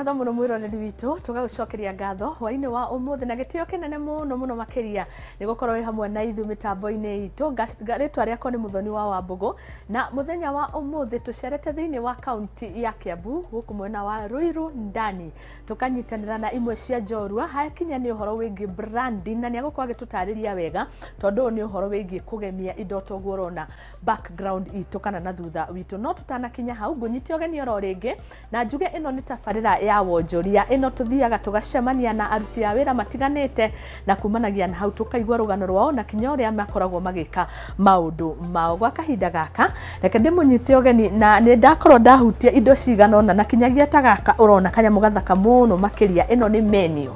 Ngatho mũno mwĩroreri witũ, tũgagũcokeria ngatho hwainĩ wa ũmũthĩ na gĩtĩo kĩnene mũno mũno makĩria nĩ gũkorwo wĩ hamwe na ithuĩ mĩtambo-inĩ itũ. Rĩtwa rĩakwa nĩ Mũthoni wa Wambũgũ, na mũthenya wa ũmũthĩ tũcerete thĩinĩ wa kaunti ya Kiambu, gũkũ mwena wa Ruiru ndani, tũkanyitanĩra na imwe cia njorua hakinya nĩ ũhoro wĩgiĩ branding, na nĩ agũkorwo agĩtũtarĩria wega tondũ ũyũ nĩ ũhoro wĩgiĩ kũgemia indo toguo ũrona background itũ kana na thutha witũ. No tũtanakinya hau, ngũnyite ũgeni oro rĩngĩ na njuge ĩno nĩ tabarĩra ya wonjoria. Ĩno tũthiaga tũgacemania na aruti a wĩra matiganĩte, na kumanagia na hau tũkaigua rũgano rwao na kinya ũrĩa makoragwo magĩka maũndũ mao. Gwa kahinda gaka reke ndĩmũnyite ũgeni, na nĩ ndakorwo ndahutia indo cigana ũna, na kinyagia ta gaka ũrona kanyamũ gathaka mũno makĩria. Ĩno nĩ menu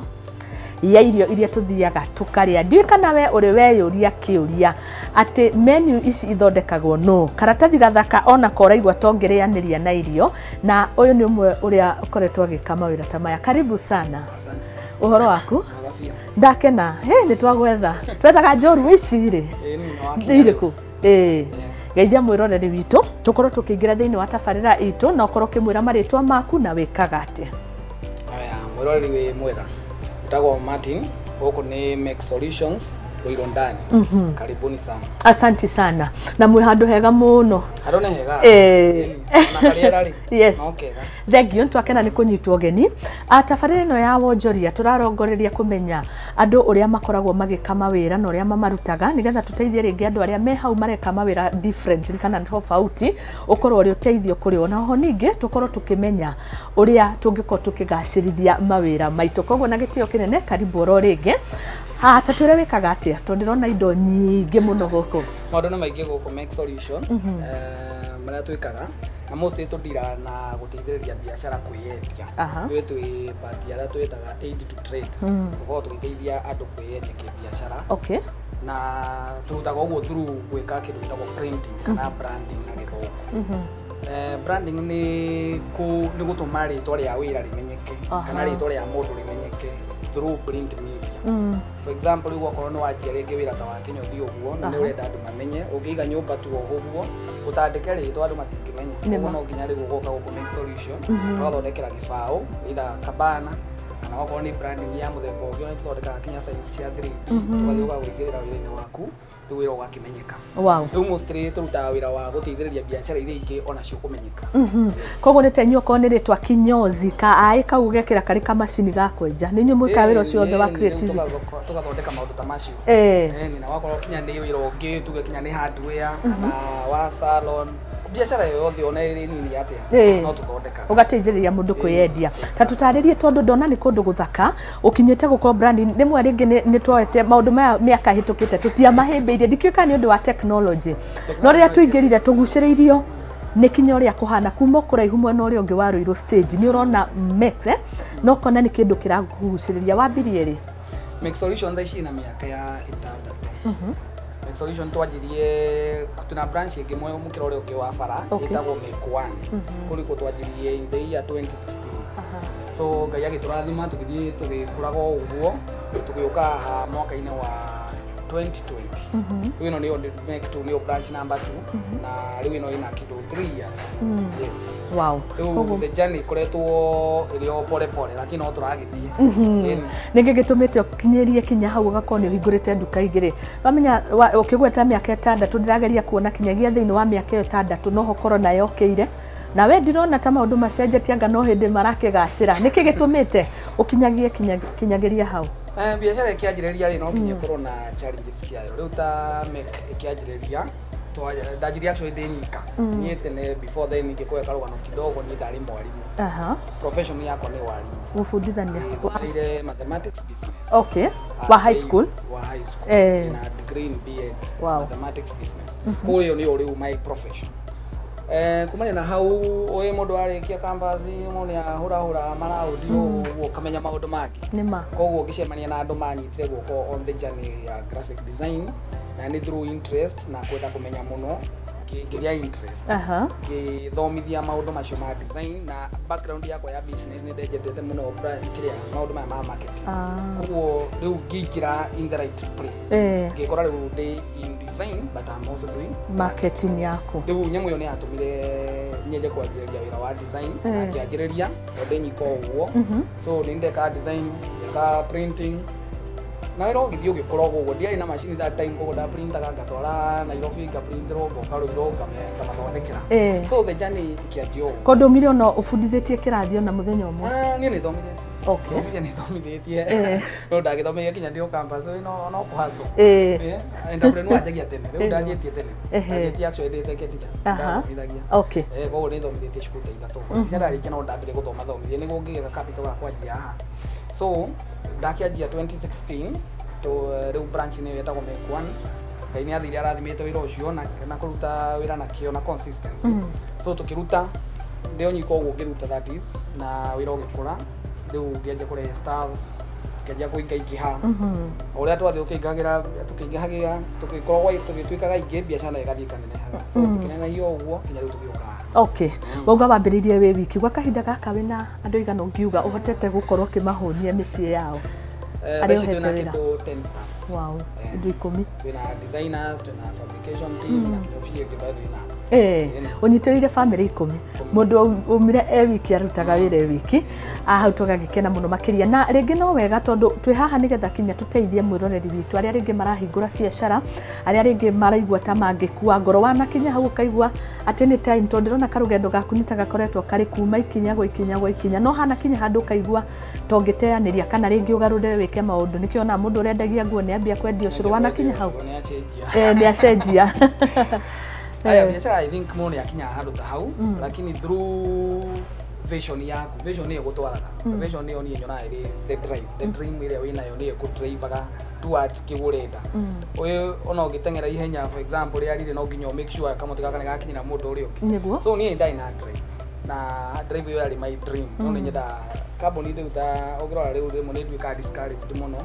ya irio iria tũthiaga tũkarĩa. Ndiũĩ kana we ũrĩ weyũria kĩũria atĩ menu ici ithondekagwo nũ? Karatathi gathaka ona ko ũraigua tongĩrĩanĩria na irio, na ũyũ nĩ ũmwe ũrĩa ũkoretwo agĩka mawĩra ta maya. Karibu sana. Asante sana. Ũhoro waku? Mwega biũ. Ndakena. He nĩ twagwetha, twethaga njorua ici rĩ. Ĩĩ, nĩ nĩ wakinya. Irĩkũ? Ĩĩ, geithia mwĩroreri witũ tũkorwo tũkĩingĩra thĩinĩ wa tabarĩra itũ, na ũkorwo ũkĩmwĩra marĩtwa maku na wĩkaga atĩa. Aya, mwĩroreri wĩ mwega. Njĩtagwo Martin, gũkũ nĩ Make Solutions, Ruiru ndani. Karibuni sana. Asanti sana, na mwĩ handũ hega mũno. Handũ nĩ hega. Ĩĩ. Ĩni, ona karĩera rĩ. Yes. No kega. Thengio, nĩ twakena nĩ kũnyitwo ũgeni. Tabarĩra ĩno ya wonjoria tũrarongoreria kũmenya andũ ũrĩa makoragwo magĩka mawĩra na ũrĩa mamarutaga, nĩgetha tũteithie rĩngĩ andũ arĩa me hau mareka mawĩra differently kana tofauti, ũkorwo ũrĩ ũteithio kũrĩ o. Na oho ningĩ tũkorwo tũkĩmenya ũrĩa tũngĩkorwo tũkĩgacĩrithia mawĩra maitũ. Koguo na gĩtĩo kĩnene, karibu oro rĩngĩ. Ha, ta twĩre wĩkaga atĩa, tondũ ndĩrona indo nyingĩ mũno gũkũ. Maũndũ nĩ maingĩ gũkũ Make Solution. Marĩa twĩkaga na mostly tũndiraga na gũteithĩrĩria biacara kwĩyendia. Twĩ part arĩa twĩtaga aid to trade. Tũkoragwo tũgĩteithia andũ kwĩyendia kĩbiacara. Na tũrutaga ũguo through gwĩka kĩndũ gĩtagwo printing kana branding na gĩthũngũ. Branding nĩ gũtũma rĩtwa rĩa wĩra rĩmenyeke kana rĩtwa rĩa mũndũ rĩmenyeke through print media. For example, rĩu okorwo nĩ wanjia rĩngĩ wĩra ta wa kĩnyũthi ũguo na nĩ ũrenda andũ mamenye, ũngĩiga nyũmba tu o ũguo ũtandĩke rĩtwa andũ matingĩmenya. Koguo no nginya rĩu ũgoka gũkũ Make Solution, ũgathondekera gĩbaũ either kabana kana okorwo nĩ branding ya mũthemba ũngĩ, ona tũthondekaga kinya signs cia 3D, tũgathiĩ ũgagwĩkĩrĩra wĩra-inĩ waku, rĩu wĩra ũgakĩmenyeka. Rĩu mostly tũrutaga wĩra wa gũteithĩrĩria biacara iria ingĩ onacio kũmenyeka. Koguo nĩ tenyu okorwo nĩ rĩtwa kinyozi ka aĩ kau ũgekĩra karĩ kamacini ga kwenja, nĩ inyuĩ mwĩkaga wĩra ũcio wothe wa Ĩĩ, rĩu creativity? Tũgathondeka maũndũ ta macio. Ĩni, na wakorwo kinya nĩ wĩra ũngĩ, tuge kinya nĩ hardware kana wa salon, biacara yothe ona ĩrĩ nini atĩa, no tũthondekaga. Ũgateithĩrĩria mũndũ kwĩyendia. Ta tũtarĩrie, tondũ ndona nĩ kũndũ gũthaka ũkinyĩte gũkorwo branding. Rĩmwe rĩngĩ nĩ tuoete maũndũ maya mĩaka ĩhĩtũkĩte tũtiamahĩmbĩirie, ndikĩũĩ kana nĩ ũndũ wa technology, no rĩrĩa tũingĩrire tũgucĩrĩirio nĩ kinya ũrĩa kũhana kuma kũraihu mwena ũrĩa ũngĩ wa Ruiru stage, nĩ ũrona Mex, no kona nĩ kĩndũ kĩrakugucĩrĩria. Wambirie rĩ? Make Solution thaa ici ina mĩaka ya 6. Make Solution twanjirie tuna branch ĩngĩ mũkĩra ũrĩa ũngĩ wa bara ĩtagwo Make One. Kũu nĩkuo twanjirie in the year 2016. So Ngai agĩtũrathima, tũgĩthiĩ tũgĩkũraga o ũguo, tũgĩũka haha mwaka-inĩ wa 2020. Rĩu ĩno nĩyo Make 2, nĩyo branch number 2, na rĩu ĩno ĩna kĩndũ 3 years, yes. Rĩu the journey ĩkoretwo ĩrĩ o pole pole, lakini no tũragĩthiĩ. Ĩni. Nĩkĩ gĩtũmĩte ũkinyĩrie kinya hau ũgakorwo nĩ ũhingũrĩte nduka igĩrĩ? Wamenya ũkĩgweta mĩaka 6, ndĩrageria kuona kinyagia thĩinĩ wa mĩaka ĩyo 6 no hokorwo nayo yokĩire na we ndirona ta maũndũ macenjetie, anga no hĩndĩ marakĩgacĩra. Nĩkĩ gĩtũmĩte ũkinyagie kinyagĩria hau? Biacara ĩkĩanjĩrĩria rĩ, no nginya ĩkorwo na challenges ciayo. Rĩu ta Make ĩkĩanjĩrĩria, ndanjirie actually ndĩ nyika. Niĩ tene, before then, ingĩkũhe karũgano kidogo, niĩ ndarĩ mwarimũ. Profession yakwa nĩ warimũ. Gũbundithania. Thomeire mathematics business. Okay, wa high school? Wa high school. Na degree in B.Ed mathematics business. Koguo ĩyo nĩyo rĩu my profession. Kumania na hau, ũyũ mũndũ arĩkia campus, mũndũ nĩ ahũrahũra maraũndi ũguo ũkamenya maũndũ mangĩ. Nĩ ma. Koguo ngĩcemania na andũ manyitire guoko on the journey ya graphic design, na nĩ through interest na kwenda kũmenya mũno, ngĩgĩa interest, ngĩthomithia maũndũ macio ma design, na background yakwa ya business nĩ ndenjendete mũno brand kĩrĩa maũndũ maya ma marketing. Koguo rĩu ngĩingĩra in the right place, ngĩkora rĩu ndĩ in design but I'm also doing marketing yaku. Rĩu nyamũ ĩyo nĩ yatũmire Nyenje kwanjĩrĩria wĩra wa design na ngĩanjĩrĩria tondũ ndĩ nyika ũguo. So nĩ ndeka design, ndeka printing na wĩra ũgĩthiĩ ũgĩkũra ũguo. Ndiarĩ na macini that time, koguo ndaprintaga ngatwara Nairobi, ngaprinterwo, ngoka Ruiru ngamathondekera. So the journey ĩkĩanjia ũguo. Ko ndũmire ona ũbundithĩtie kĩrathi ona mũthenya ũmwe? Ah, niĩ nĩ thomithĩtie. Okay. Nĩ thomithĩtie, no ndagĩthomeire kinya ndĩ o campus no kũhustle. Entrepreneur anjagia tene, rĩu ndanjĩtie tene. Ndanjĩtie actually ndĩ second year ndathomithagia. Koguo nĩ thomithĩtie cukuru ta ithatũ. Nginya ndarĩkia no ndambire gũthoma thomithie nĩguo ngĩgĩa capital ga kwanjia haha. So ndakĩanjia 2016 to rĩu branch nĩyo ĩtagwo Make One. Ngai nĩ athire arathimĩte wĩra ũcio na kũruta wĩra na kĩo na consistency. So tũkĩruta ndĩ o nyika ũguo ngĩruta, that is, na wĩra ũgĩkũra. Rĩu ngĩanjia kũrehe staffs, ngĩanjia kũingaingĩha. O ũrĩa twathiĩ tũkĩingagĩra, tũkĩingĩhagĩra, tũgĩkoragwo tũgĩtuĩkaga aingĩ, biacara nayo ĩgathiĩ ĩkanenehaga. So tũkĩnenehagia ũguo nginya rĩu tũgĩũka haha. Okay, wauga wambĩrĩirie wĩ wiki. Gwa kahinda gaka wĩna andũ aigana ũngiuga ũhotete gũkorwo ũkĩmahũnia mĩciĩ yao? Eh, Arĩa thaa ici ũhete twĩna wĩra. kĩndũ 10 staffs. Wow, andũ 10. Twĩna designers, twĩna fabrication team na kĩndũ ĩngĩ bado ina. Ũnyitĩrĩire bamĩrĩ 10, mũndũ umire e wiki arutaga wĩra e wiki hau, tũgagĩkena mũno makĩria. Na rĩngĩ no wega tondũ twĩ haha nĩgetha kinya tũteithie mwĩroreri witũ, arĩa rĩngĩ marahingũra biacara, arĩa rĩngĩ maraigua ta mangĩkua ngoro, wanakinya hau ũkaigua atĩ nĩ time, tondũ ndĩrona karũgendo gaku nĩ ta gakoretwo karĩ kuma ikinya gwa ikinya gwa ikinya, no hana kinya handũ ũkaigua tongĩteanĩria kana rĩngĩ ũgarũre wĩke maũndũ. Nĩkĩo ona mũndũ ũrendagia nguo nĩ ambia kwendia ũcũrũ, wanakinya hau. Nĩ acenjia. Nĩ acenjia. Aya, biacara I think mũndũ nĩ akinyaga handũ ta hau, lakini through vision yaku, vision nĩyo ĩgũtwaraga. Vision nĩyo niĩ nyonaga ĩrĩ the drive, the dream ĩrĩa wĩnayo nĩyo ĩkũdrivaga towards kĩu ũrenda. Ũyũ ona ũngĩteng'era ihenya, for example rĩa rire, no nginya ũ make sure kamũtĩ gaka nĩ gakinyĩra mũndũ ũrĩa ũngĩ. So niĩ ndarĩ na drive, na drive ĩyo yarĩ my dream. No nĩ nyendaga kambuni rĩu ta ũngĩrora rĩu rĩmwe nĩ nduĩkaga discouraged mũno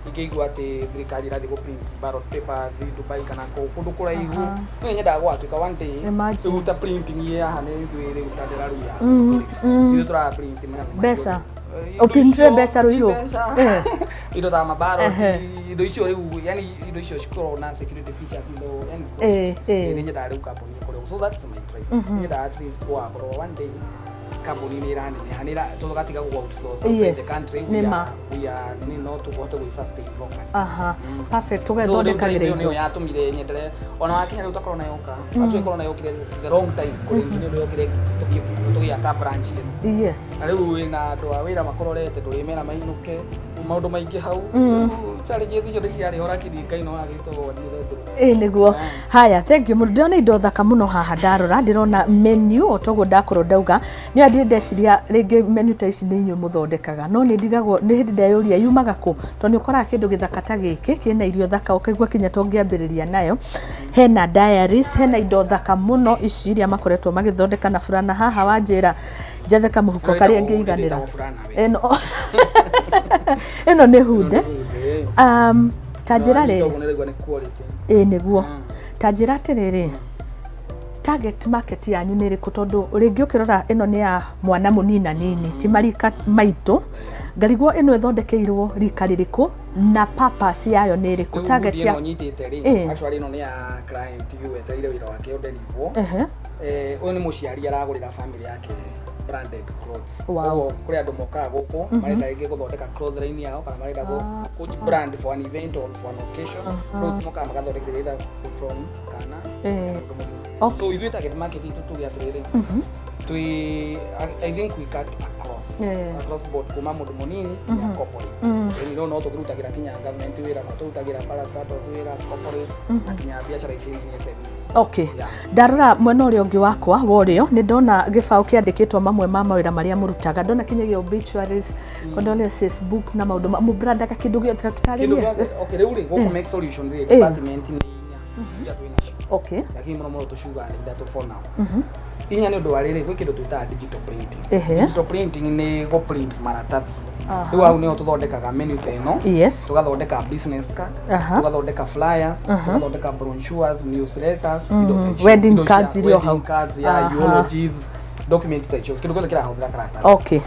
ingĩigua atĩ thirikari ĩrathiĩ gũ print ballot papers Dubai kana kũndũ kũraihu. No nyendaga gwatuĩka one day Imagine. rĩu ta printing ĩ haha nĩ ithuĩ rĩu ta ndĩraruya, ithuĩ tũra print Mbeca. Indo Ũprintire icio, mbeca Ruiru? Mbeca. Indo ta mabaroti, indo icio rĩu, yani indo icio cikoragwo na security features, indo yani nĩ nyendaga rĩu kambuni ĩkorwo. So that's my drive. Nĩ nyendaga at least gwakorwo one day kambuni nĩ ĩraneneha, nĩ tũgatiga gũ outsource outside the country. We Nĩ ma. are, we are nĩ no tũhote gwĩ sustain locally. Aha, perfect. So rĩu Tũgethondekagĩra drive ĩyo nĩyo indo. Yatũmire nyendere ona wakinya rĩu takorwo na yoka, actually ĩkorwo na yokire the wrong time kũrĩ nĩ ũndũ yokire tũgĩaka branch ĩno. Na rĩu wĩna andũ a wĩra makũrorete, ndũrĩmera mainũke, maũndũ maingĩ hau. Rĩu challenges icio nĩ ciarĩ ho, lakini Ngai no agĩtũgonire through. Ĩ nĩguo. Haya, thank you mũno. Ndĩrona indo thaka mũno haha. Ndarora ndĩrona menu o toguo ndakorwo ndauga nĩ ndirĩ ndeciria rĩngĩ menu ta ici nĩ inyuĩ mũthondekaga, no nĩ ndigagwo nĩ hĩndĩ ndeyũria yumaga kũ, tondũ nĩ ũkoraga kĩndũ gĩthaka ta gĩkĩ kĩna irio thaka ũkaigua kinya tũngĩambĩrĩria nayo. Hena diaries, hena indo thaka mũno ici iria makoretwo magĩthondeka na burana haha. Wanjĩra njethe kamũhuko Ĩno karĩa ĩtagwo hood, ngĩiganĩra. ĩtagwo burana we. Ĩno nĩ hunde. Ta njĩra rĩrĩ. Ũguo nĩraigua nĩ quality. Ĩ nĩguo. Ta njĩra atĩrĩrĩ, target market yanyu nĩ ĩrĩkũ? Tondũ rĩngĩ ũkĩrora ĩno nĩ ya mwana mũnina nini, ti marika maitũ. Ngarigwo ĩno ĩthondekeirwo rika rĩrĩkũ na purpose yayo nĩ ĩrĩkũ? Rĩu Target hood ya ĩno nyitĩte rĩ, actually ĩno nĩ ya client yu wetereire wĩra wake ũdeliverwo. Ũyũ nĩ mũciari aragũrĩra family yake branded clothes. Koguo kũrĩ andũ mokaga gũkũ marenda rĩngĩ gũthondeka cloth line yao kana marenda kũ brand for an event or for an occasion. Rĩu mokaga magathondekera either from kana mũndũ mũgima. So ithuĩ target market itũ tuge atĩrĩrĩ, twĩ I think we cut across across board kuma mũndũ mũnini nginya corporate. Yaani no tũkĩrutagĩra kinya government wĩra, no tũrutagĩra parastatals wĩra, corporate na kinya biacara ici nini, SMEs. Okay. Yeah. Ndarora mwena ũrĩa ũngĩ wakwa wa ũrĩo nĩ ndona gĩbaũ kĩandĩkĩtwo mamwe ma mawĩra marĩa mũrutaga. Ndona kinyagia obituaries, condolences books na maũndũ mũbrandaga kĩndũ gĩothe. Kĩndũ tũtarĩrie. gĩothe. Okay, rĩu rĩ gũkũ Make Solution rĩ, department nĩ inya iria twĩ nacio, lakini mũno mũno tũciugaga nĩ ithatũ for now. Inya nĩ ũndũ wa rĩrĩ, gwĩ kĩndũ twĩtaga digital printing. Digital printing nĩ gũ print maratathi. Rĩu hau nĩho tũthondekaga menu ta ĩno, tũgathondeka business card, tũgathondeka flyers, tũgathondeka brochures, newsletters, indo ta icio. Wedding Indo cia cards iria hau. wedding cards ya eulogies, document ta icio, kĩndũ gĩothe kĩrahũthĩra karatathi.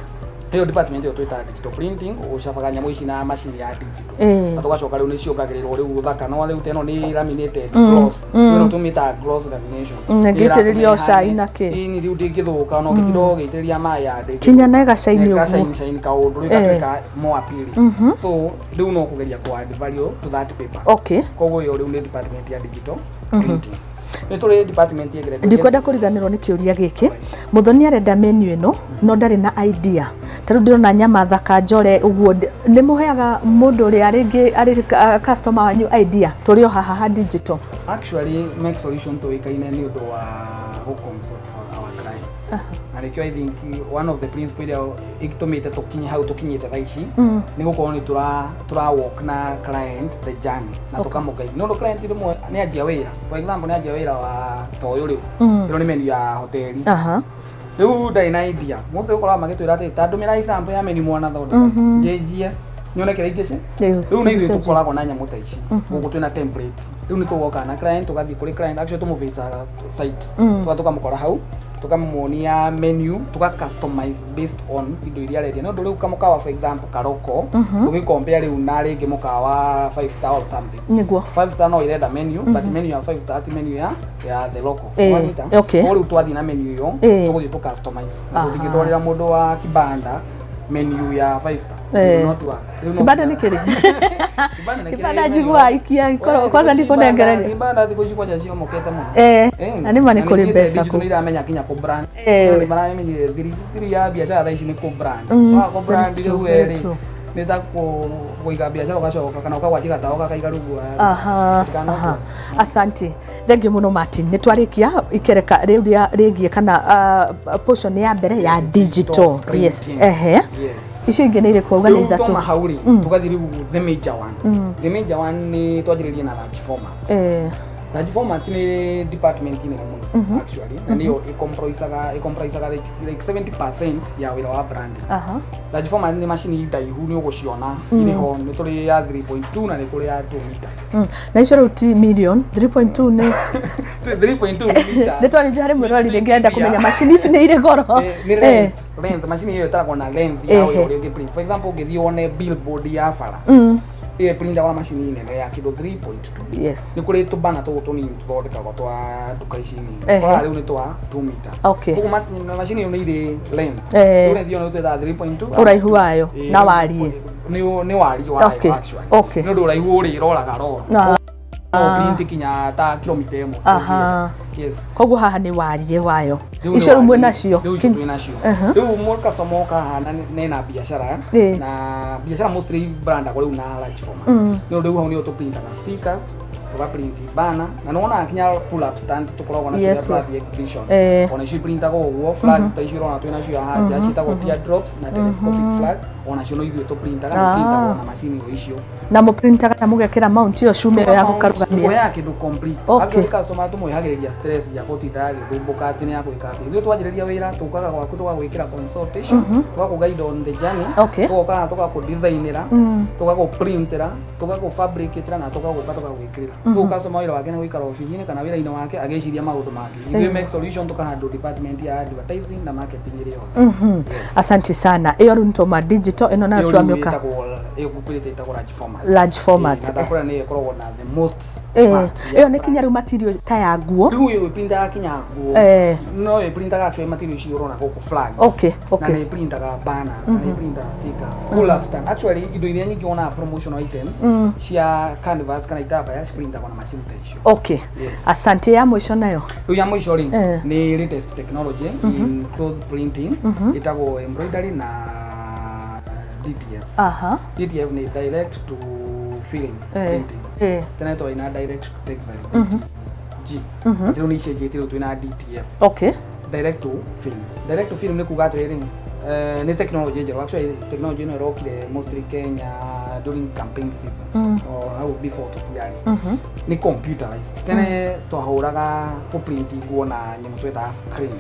Ĩyo department ĩyo twĩtaga digital printing, ũcabaga nyamũ ici na macini ya digital. Na tũgacoka rĩu nĩ ciongagĩrĩrwo rĩu ũthaka, no rĩu teno nĩ laminated gloss. Ĩno tũmĩtaga gloss lamination. Ĩngĩitĩrĩrio cai na kĩ? Ĩni rĩu ndĩngĩthũka ona ũngĩtinda ũgĩitĩrĩria maĩ ya ndĩngĩ. Kinya na ĩgacaini ũguo. Ĩgacaini kaũndũ rĩu ĩgatuĩka more appealing. So rĩu no kũgeria kũ add value to that paper. Koguo ĩyo rĩu nĩ department ya digital printing. Nĩ tũrĩ department ĩngĩ. Ndikwenda kũriganĩrwo nĩ kĩũria gĩkĩ. Mũthoni arenda menu ĩno no ndarĩ na idea. Ta rĩu ndĩrona nyama thaka njore ũguo, nĩ mũheaga mũndũ ũrĩa rĩngĩ arĩ customer wanyu idea tũrĩ o haha ha digital? Actually, Make Solution tũĩkaine nĩ ũndũ wa gũ consult for our clients. Na nĩkĩo I think one of the principle iria ĩtũmĩte tũkinye hau tũkinyĩte thaa ici nĩ gũkorwo nĩ tũra walk na client the journey na tũkamũguide. Nĩ ũndũ client rĩmwe nĩ anjia wĩra, for example nĩ anjia wĩra wa ta ũyũ rĩu, ĩno nĩ menu ya hoteli. Rĩu ndarĩ na idea, mostly ũkoraga magĩtwĩra atĩ ta ndũmĩra example ya menu mwanathondeka njenjie nyone kĩrĩa ingĩce. Rĩu nĩ ithuĩ tũkoragwo na nyamũ ta ici gũkũ, twĩna templates. Rĩu nĩ tũgoka na client, tũgathiĩ kũrĩ client, actually tũmũvĩtaga site, tũkamũkora hau, tũkamuonia menu, tũka customize based on indo iria arendia. Nĩ ũndũ rĩu kamũkawa, for example karoko, ũgĩkompare rĩu na rĩngĩ mũkawa five star or something, five star no irenda menu, but menu ya five star ti menu ya the local. Wanyita? Koguo rĩu twathiĩ na menu ĩyo, tũgũthiĩ tũ customize na tũtingĩtwarĩra mũndũ wa kibanda menu ya five star. It will not work. Rĩu no Kibanda nĩ kĩrĩ? Kibanda nĩ Kibanda kĩrĩa njiguaga ikia kwanza ndikũnengereria. Kibanda thikũ ici kwanja ciomokete mũno. Na nĩ ma nĩ kũrĩ mbeca kũ kũu. Nĩ iramenya kinya kũ brand. Nĩ maramenyire thiri ya biacara thaa ici nĩ kũ brand. Wa kũ brand Very true, rĩu very erĩ true. nĩ ta kũiga biacara ũgacoka kana ũkagwatia gatawa gakaiga rungu wa Cannot work. Asante, thank you mũno Martin. Nĩ twarĩkia ikereka rĩu rĩa rĩgiĩ kana portion ya mbere ya digital. Yes. Printing. Ehe. Yes. Icio ingĩ nĩ irĩkũ? Auga nĩ Rĩu ithatũ. twauma hau rĩ, tũgathiĩ rĩu the major one. The major one nĩ twanjĩrĩrie na large format. Large format nĩ department nene mũno actually, na nĩyo ĩcomprisaga like 70% ya wĩra wa branding. Large format nĩ macini ndaihu, nĩ ũgũciona irĩ ho, nĩ tũrĩ ya 3.2 na nĩ kũrĩ ya 2 meter. Na icio rĩu ti million 3.2 nĩ 3.2 meter. Nĩ twarĩnjia harĩ mwĩrori rĩngĩ arenda kũmenya macini ici nĩ irĩ goro. Nĩ length, macini ĩyo ĩtaragwo na length ya wĩra ũrĩa ũngĩ print. For example, ũngĩthiĩ wone billboard ya bara, ĩyo ĩprintagwo na macini nene ya kĩndũ 3.2. Nĩ kũrĩ tũbana tũgũ tũnini tũthondekagwo twa nduka ici nini. Twa rĩu nĩ twa 2 meters. Koguo macini ĩyo nĩ irĩ length. Rĩu length ĩyo nĩ twĩtaga 3.2. Ũraihu wayo na wariĩ. Nĩ wariĩ wayo actually. Nĩ ũndũ ũraihu ũrĩ ĩroraga roro. No print kinya ta kilomita 1. Yes. Koguo haha nĩ wariĩ wayo. Rĩu nĩ Icio rĩu wariĩ. mwĩnacio? Rĩu icio twĩnacio. Rĩu customer oka haha na nena biacara, na biacara mostly brandagwo rĩu na large format. Nĩ ũndũ rĩu hau nĩho tũprintaga stickers, tũgaprint banner, na nĩ wonaga kinya pull up stand tũkoragwo nacio rĩrĩa tũrathiĩ exhibition. Ona icio iprintagwo ũguo. Flags ta icio ũrona twĩnacio haha nja ciĩtagwo teardrops na telescopic flag, ona cio no ithuĩ tũprintaga, na iprintagwo na macini o icio. Na mũprintaga na mũgekĩra mount ĩyo, cuma ĩyo ya gũkarũgamia? Tũkũheaga kĩndũ complete. Actually, customer tũmwĩhagĩrĩria stress ya gũtinda agĩthumbũka atĩ nĩ agwĩka atĩ. Ithuĩ twanjĩrĩria wĩra tũkaga gwaku, tũgagwĩkĩra consultation, tũgakũ guide on the journey, tũgoka tũgakũ-designĩra, tũgakũ-printĩra, tũgakũ-fabricatĩra na tũgagũka tũgagwĩkĩrĩra. So customer wĩra wake nĩ gũikara obici-inĩ kana wĩra-inĩ wake agĩciria maũndũ mangĩ. Ithuĩ Make Solution tũkahandle department ya advertising na marketing ĩrĩ yothe. Asante sana. Ĩyo rĩu nĩtwauma digital, ĩno nayo Ĩyo rĩu twamĩũka ĩtagwo, ĩyo ngũkwĩrĩte ĩtagwo large format. Large format. Na ndakwĩra nĩyo ĩkoragwo na the most part ya Ĩyo nĩ kinya rĩu material ta ya nguo? Rĩu ĩyo ĩprintaga kinya nguo. No ĩprintaga actually material icio ũrona gũkũ, flags, na nĩ ĩprintaga banners, na nĩ ĩprintaga stickers, pull up stand. Actually, indo iria nyingĩ wonaga promotional items cia canvas kana itambaya ciprintagwo na macini ta icio. Yes. Asante. Ya mũico nayo? Rĩu ya mũico rĩ, nĩ latest technology in cloth printing, ĩtagwo embroidery na DTF. DTF nĩ direct to film printing. Tene twarĩ na direct to textile, DTG, but rĩu nĩ icenjetie, rĩu twĩna DTF, direct to film. Direct to film nĩ kuga atĩrĩrĩ, nĩ technology njerũ. Actually, technology ĩno ĩrokire mostly Kenya during campaign season, or hau before tũtiarĩ. Nĩ computerized. Tene twahũraga kũprint nguo na nyamũ twetaga screen.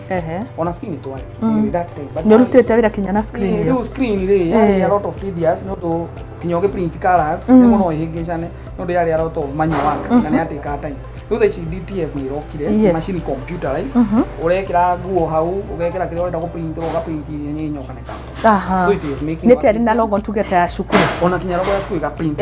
Ona screen twarĩ anyway that time, but Nĩ ũrutĩte wĩra kinya na screen ĩyo? Rĩu screen rĩ yarĩ a lot of tedious, nĩ ũndũ Kinya ũgĩ print colors nĩ mũno ihĩngĩcane nĩ ũndũ yarĩ a lot of manual work na nĩ yatĩkaga time. Rĩu thaa ici DTF nĩ ĩrokire, machine computerized, ũrekĩra nguo hau, ũgekĩra kĩrĩa ũrenda gũprint, ũgaprint nyoka nĩ customer. So it is making nĩ teri na logo tuge ta ya cukuru, ona kinya logo ya cukuru ĩgaprint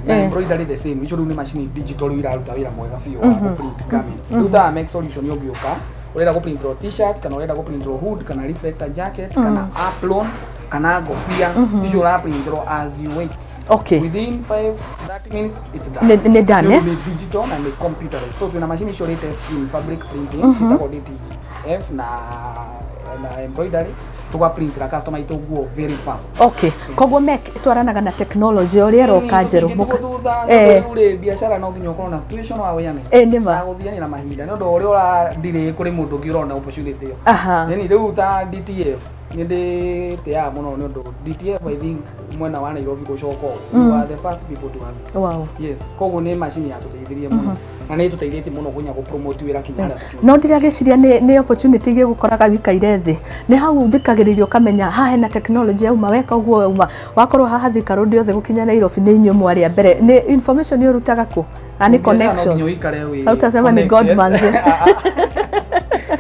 na embroidery the same. Icio rĩu nĩ machine digital rĩu iraruta wĩra mwega biũ wa gũprint garments. Rĩu ta Make Solution ũngĩũka ũrenda gũprint t-shirt kana ũrenda gũprint hood kana reflector jacket kana apron kana ngobia, icio ũraprintwo as you wait. Okay. Within 5-30 minutes it's done. Nĩ done, eh? Nĩ digital na nĩ computerized. So twĩna machine icio latest in fabric printing, ciĩtagwo DTF na embroidery, tugaprintira customer itũ nguo very fast. Okay. Koguo Mek twaranaga na technology ũrĩa ĩroka njerũ. Rĩu rĩ biacara no nginya ũkorwo na situational awareness. Nĩ ma. Gũthiania na mahinda nĩ ũndũ ũrĩa ũradirĩ kũrĩ mũndũ ũngĩ ũrona opportunity ĩyo. Yani rĩu ta DTF nĩ ndĩtĩaga mũno nĩ ũndũ DTF I think mwena wa Nairobi gũcoka ũũ, we were the first people to have it. Wow. Yes. Koguo nĩ machine yatũteithirie mũno na nĩ ĩtũteithĩtie mũno kũnya gũpromote wĩra kinya harĩa tũkinyĩte. No ndĩragĩciria nĩ opportunity ĩgũkoraga wikaire thĩ, nĩ hau ũthikagĩrĩria ũkamenya haha hena technology yauma weka ũguo wauma wakorwo haha Thika Road yothe gũkinya Nairobi nĩ inyuĩ mwarĩ a mbere. Nĩ information ũrutaga kũ? Nĩ connections. Hautasema ni God manze.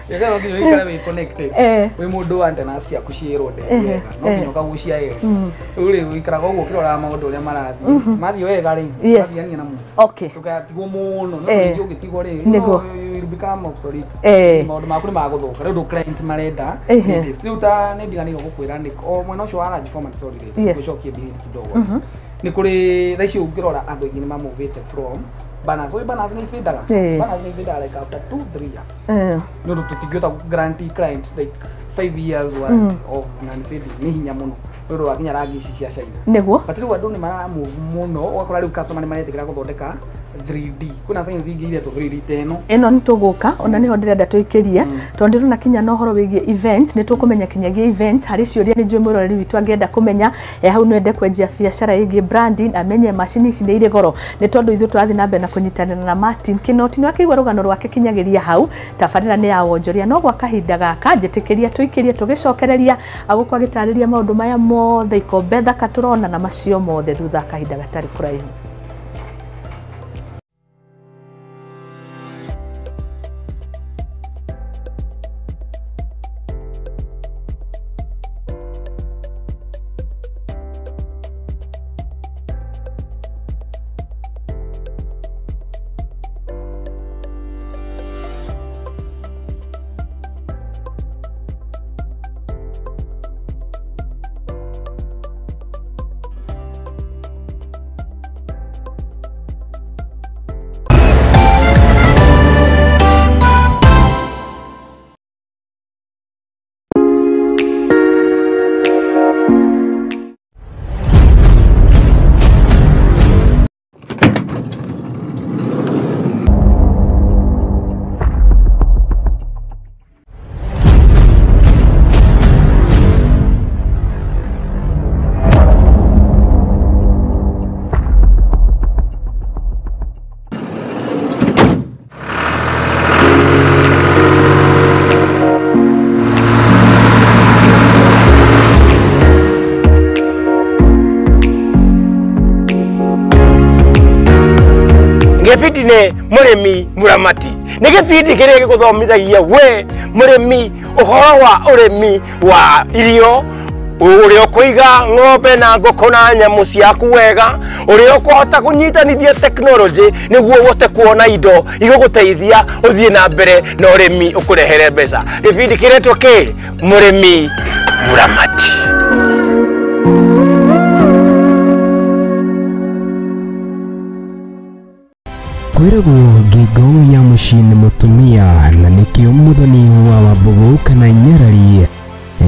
Biacara no nginya ũikare wĩ connected. Wĩ mũndũ antennas ciaku ciĩrwo wega, no nginya ũkagucia ĩyo. Rĩu rĩ ũikaraga ũguo ũkĩroraga maũndũ ũrĩa marathiĩ. Mathiĩ wega rĩ, ũgathiania namo. Okay. Ndũgatigwo mũno, no rĩngĩ ũngĩtigwo rĩ, you will become obsolete. Maũndũ maku nĩ magũthũka. Rĩu ndũ client marenda. Rĩu ta nĩ ndiganĩirwo gũkwĩra nĩ o mwena ũcio wa large format, sorry rĩ, gũcokie behind kidogo. Nĩ kũrĩ thaa ici ũngĩrora andũ aingĩ nĩ mamuvĩte from banners. Oi banners nĩ ibindaga. Banners nĩ ibindaga like after 2-3 years. Nĩ ũndũ tũtingĩhota guarantee client like 5 years warranty of non-fading, nĩ hinya mũno nĩ ũndũ wa kinya rangi ici cia China. Nĩguo. But rĩu andũ nĩ maramove mũno, ũgakora rĩu customer nĩ maretĩkĩra gũthondeka 3D. Kwĩna science ingĩ iretwo 3D ta ĩno. Ĩno nĩ tũgũka, ona nĩho ndĩrenda tũikĩrie, tondũ ndĩrona kinya na ũhoro wĩgiĩ events, nĩ tũkũmenya kinyagia events, harĩ ciũria nĩ njũĩ mwĩroreri witũ angĩenda kũmenya, hau no ende kwenjia biacara ĩgiĩ branding, amenye macini ici nĩ irĩ goro, nĩ tondũ ithuĩ tũrathiĩ na mbere na kũnyitanĩra na Martin Kinoti, nĩ akĩigua rũgano rwake kinyagĩria hau, tabarĩra nĩ ya wonjoria, no gwa kahinda gaka njĩtĩkĩria tũikĩrie tũgĩcokereria agũkũ agĩtarĩria maũndũ maya mothe, ikombe thaka tũrona na macio mothe thutha kahinda gatarĩ kũraihu. Gĩbindi nĩ mũrĩmi mũramati. Nĩ gĩbindi kĩrĩa gĩgũthomithagia we mũrĩmi ũhoro wa ũrĩmi wa irio, ũrĩa ũkũiga ng'ombe na ngũkũ na nyamũ ciaku wega, ũrĩa ũkũhota kũnyitanithia technology nĩguo ũhote kuona indo igũgũteithia ũthiĩ na mbere na ũrĩmi ũkũrehere mbeca. Gĩbindi kĩretwo kĩ? Mũrĩmi mũramati. Kwĩragwo ngingo ya mũciĩ nĩ mũtumia na nĩkĩo Muthoni wa Wambugu kana Nyarari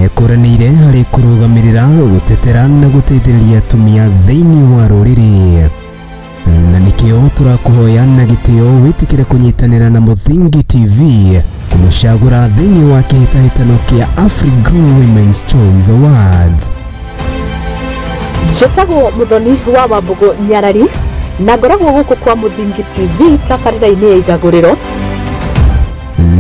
ekũranĩire harĩ kũrũgamĩrĩra, gũtetera na gũteithĩrĩria atumia thĩinĩ wa rũrĩrĩ, na nĩkĩo tũrakũhoya na gĩtĩo wĩtĩkĩre kũnyitanĩra na Mũthingi TV kũmũcagũra thĩinĩ wa kĩhĩtahĩtano kĩa AfriGrow Women's Choice Awards. Njĩtagwo Muthoni wa Wambugu Nyarari na ngoragwo gũkũ kwa Mũthingi TV tabarĩra-inĩ ya Igagũrĩro.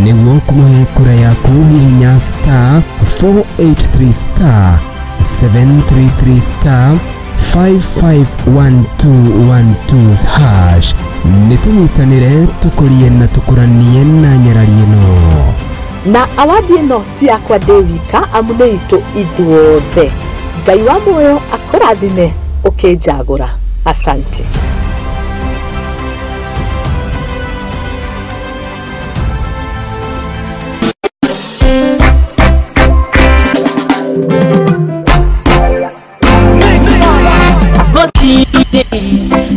Nĩguo kũmũhe kura yaku hihinya star 483 star 733 star 551212 hash. Nĩ tũnyitanĩre tũkũrie na tũkũranie na nyarari ĩno. Na awadi ĩno ti yakwa ndĩ wika, amu nĩ itũ ithuothe. Ngai wa muoyo akũrathime ũkĩnjagũra. Asante.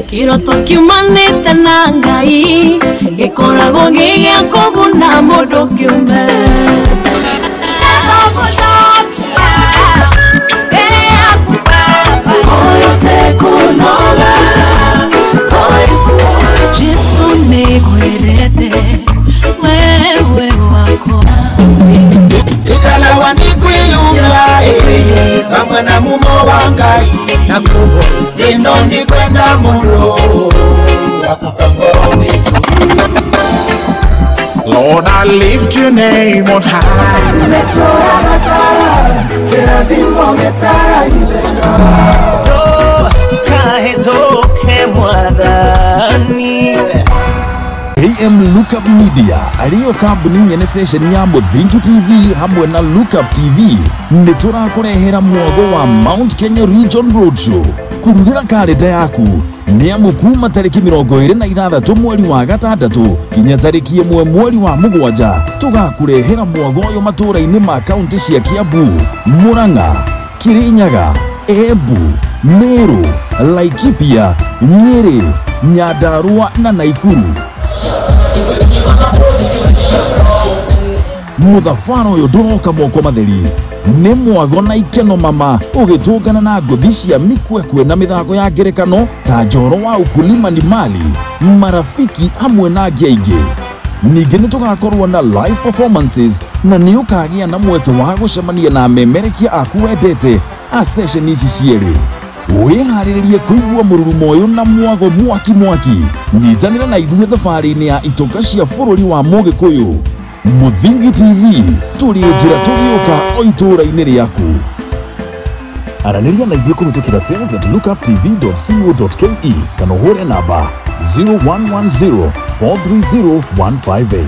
Kiroto kiumanĩte na Ngai gĩkoragwo gĩ gĩa kũguna mũndũ kĩũmbe. Jesu nĩngwendete wewe wakwa. Ikalawa nikwiyumba kamwe na mumo wa Ngai ino ndikwenda muno. Lord, I lift your name on high. AM Lookup Media ariyo kambuni nyene station ya Muthingi TV hamwe na Lookup TV nĩ tũrakũrehera mwago wa Mount Kenya Region Roadshow. Kururĩra karenda yaku nĩ amu kuma tarĩki 26 mweri wa 6 kinya tarĩki 1 mweri wa 7 tũgakũrehera mwago ũyũ matũũra-inĩ ma kaunti cia Kiambu, Murang'a, Kirinyaga, Embu, Meru, Laikipia, Nyeri, Nyandarua na Naikuru. Mũthabara ũyũ ndũroka moko matheri nĩ mwago na ikeno mama ũgĩtũngana na ngũthi cia mikwekwe na mĩthako ya ngerekano ta njoro wa ukulima ni mali, marafiki hamwe na angĩ aingĩ. Ningĩ nĩ tũgakorwo na live performances na nĩ ũkagĩa na mweke wa gũcemania na amemerekia aku wendete a session ici cierĩ. Wĩharĩrĩrie kũigua mũrurumo ũyũ na mwago mwaki mwaki. Nyitanĩra na ithuĩ thabarĩ-inĩ ya itonga cia bũrũri wa Mũgĩkũyũ. Muthingi TV tũrĩ njĩra tũgĩũka o itũũra-inĩ rĩaku. Aranĩria na ithuĩ kũhĩtũkĩra sales at lookuptv.co.ke kana ũhũre namba 0110 430 158.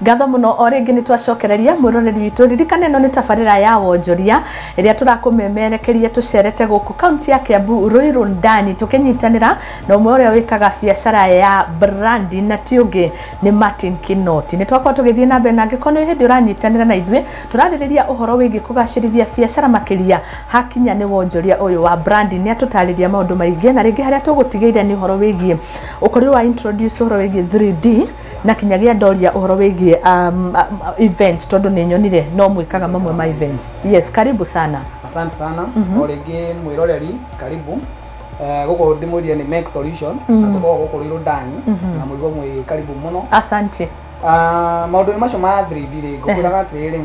Ngatho muno o rĩngĩ nĩ twacokereria mwĩroreri witũ. Ririkana ĩno nĩ tabarĩra ya wonjoria ĩrĩa tũrakũmemerekeria tũcerete gũkũ kaunti ya Kiambu Ruiru ndani tũkĩnyitanĩra na ũmwe ũrĩa wĩkaga biacara ya brandi na ti ũngĩ nĩ Martin Kinoti. Nĩ twakorwo tũgĩthiĩ na mbere na angĩkorwo nĩ hĩndĩ ũranyitanĩra na ithuĩ tũrarĩrĩria ũhoro wĩgiĩ kũgacĩrithia biacara makĩria hakinya nĩ wonjoria ũyũ wa brandi. Nĩ atũtarĩria maũndũ maingĩ na rĩngĩ harĩa tũgũtigĩire nĩ ũhoro wĩgiĩ ũkorirwo wa introduce ũhoro wĩgiĩ 3D na kinyagia ndoria ũhoro wĩgiĩ events tondu nĩ nyonire no mwĩkaga mamwe ma events. Yes, karibu sana. Asante sana. O rĩngĩ mwĩroreri karibu. Gũkũ ndĩmwĩrire nĩ Make Solution na tũkoragwo gũkũ Ruiru ndani na mũigua mwĩ karibu mũno. Asante. Maũndũ-inĩ macio ma 3D rĩ ngũkwĩraga atĩrĩrĩ,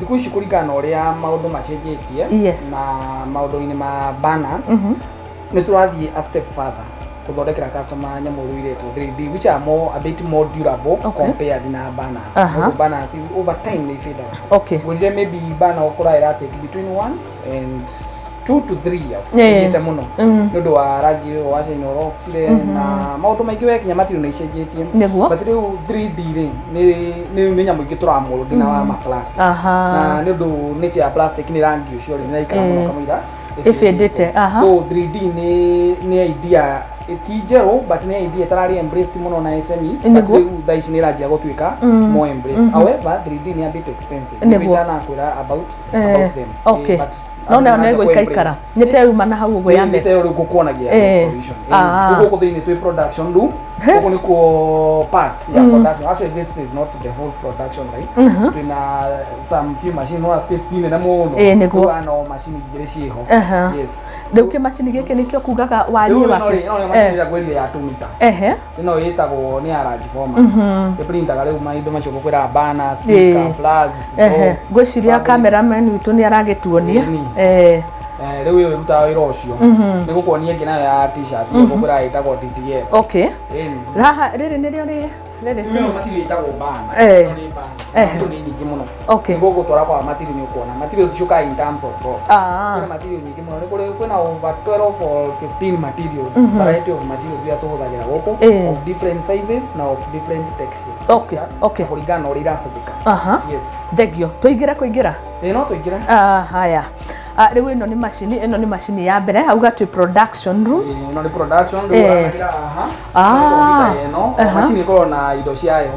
thikũ ici kũringana na ũrĩa maũndũ macenjetie na maũndũ-inĩ ma banners nĩ tũrathiĩ a step further kuthondekera customer nyamũ rĩu iretwo 3D which are more a bit more durable compared na banners. Banners over time they fade out. Okay. Ngwĩrire maybe banner ũkora ĩra take between 1 and 2 to 3 years. Ĩthiĩte mũno nĩ ũndũ wa rangi ũyũ wa China ũrokire na maũndũ maingĩ we kinya material nĩ icenjetie. But rĩu 3D rĩ nĩ nyamũ ingĩ tũramũrũ na wa ma plastic. Na nĩ ũndũ nature ya plastic nĩ rangi ũcio rĩ nĩ ĩraikara mũno kamũira ĩbĩndĩte. So 3D nĩ idea Ti njerũ, but nĩ idea ĩtararĩ embraced mũno na SMEs, but rĩu thaa ici nĩ ĩranjia gũtuĩka more embraced. However, 3D nĩ a bit expensive. Nĩguo. Nĩguo itanakwĩra about them. Okay. But No andũ nayo nĩmaranjia nĩ ĩgũikaikara. kũ-embrace. Nĩ ta yuma na hau ũguo ya Nĩ Met. ta rĩu ngũkuonagia solution. Ah. Rĩu gũkũ thĩinĩ twĩ production room. Gũkũ nĩkuo part ya production. Actually, this is not the whole production line. Twĩna some few machine, no space ti nene mũno. Ĩĩ, nĩguo. Rĩu haha no machine igĩrĩ ciĩho. Yes. Rĩu kĩmacini gĩkĩ nĩkĩo kugaga wariĩ Rĩu ĩno wake. rĩ, ĩno nĩ machine ĩrĩa ngwĩrire ya 2 meter. Ĩno ĩtagwo nĩ ya large format. Ĩprintaga rĩu maindo macio ngũkwĩra, banners, sticker, flags, draw, Ngwĩciria fabrics. cameraman witũ nĩ aragĩtuonia. Ĩni. Rĩu ĩyo ĩrutaga wĩra ũcio. Nĩ gũkuonia ĩngĩ nayo ya T-shirt ĩyo ngũkwĩra ĩtagwo DTF. Okay. Ĩni. Haha rĩrĩ nĩrĩo rĩ rĩrĩ Rĩu tu. ĩno material ĩtagwo banner. Ĩno nĩ banner. Material nĩ nyingĩ mũno. Nĩguo gũtwara kwa material nĩ ũkuona. Materials ciũkaga in terms of rolls. Kwĩna material nyingĩ mũno. Nĩ kũrĩ kwĩna over 12 or 15 materials, variety of materials iria tũhũthagĩra gũkũ, of different sizes na of different texture. Na kũringana na ũrĩa irahũthĩka. Yes. Thengio. Tũingĩre kũingĩra. Ĩĩ, no tũingĩre. Ah, haya. Ah, rĩu ĩno nĩ macini, ĩno nĩ macini ya mbere auga twĩ production room. Ĩĩ, ĩno nĩ production rĩu ũrahagĩra haha. Ah. Nĩ computer ĩno. Macini ĩkoragwo na indo ciayo.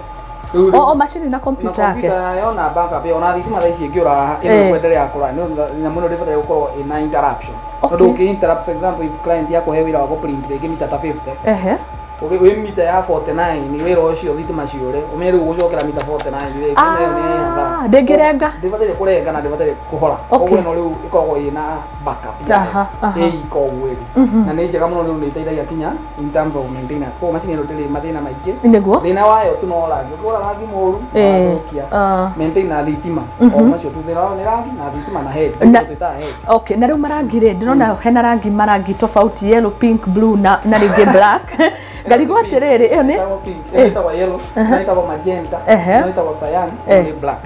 Rĩu O macini na na computer yake. computer yayo na backup ĩyo, ona thitima thaa ici ĩngĩũra haha, ĩno ĩkwendelea kũra. Nĩ nyamũ ĩno ndĩbataire gũkorwo ĩna interruption, tondũ ũkĩ interrupt, for example, if client yakũhe wĩra wa gũprint rĩngĩ mita ta 50, wĩ mita ya 49, wĩra ũcio thitima ciũre, ũmenye rĩu ũgũcokera mita 49 rĩngĩ, nayo nĩ hathara. Ndĩngĩrenga. Ndĩbataire kũrenga na ndĩbataire kũhora. Koguo ĩno rĩu ĩkoragwo ĩna backup yayo. Aha. Ĩ iko ũguo ĩrĩ na nĩ njega mũno, rĩu nĩ ĩteithagia kinya in terms of maintenance. Koguo macini ĩno ndĩrĩ mathĩna maingĩ. Thĩna wayo tu no rangi. Ũkĩgũra rangi mũru, wathũkia. Maintain na thitima, o macio tu. Thĩna wayo nĩ rangi na thitima na head. Twĩtaga head. Okay, na rĩu marangi rĩ, ndĩrona hena rangi, marangi tofauti, yellow, pink, blue na rĩngĩ black. Ngarigwo atĩrĩrĩ, ĩyo nĩ Ĩtagwo pink, ĩno ĩtagwo yellow, ĩno ĩtagwo magenta, ĩno ĩtagwo cyan, ĩno nĩ black.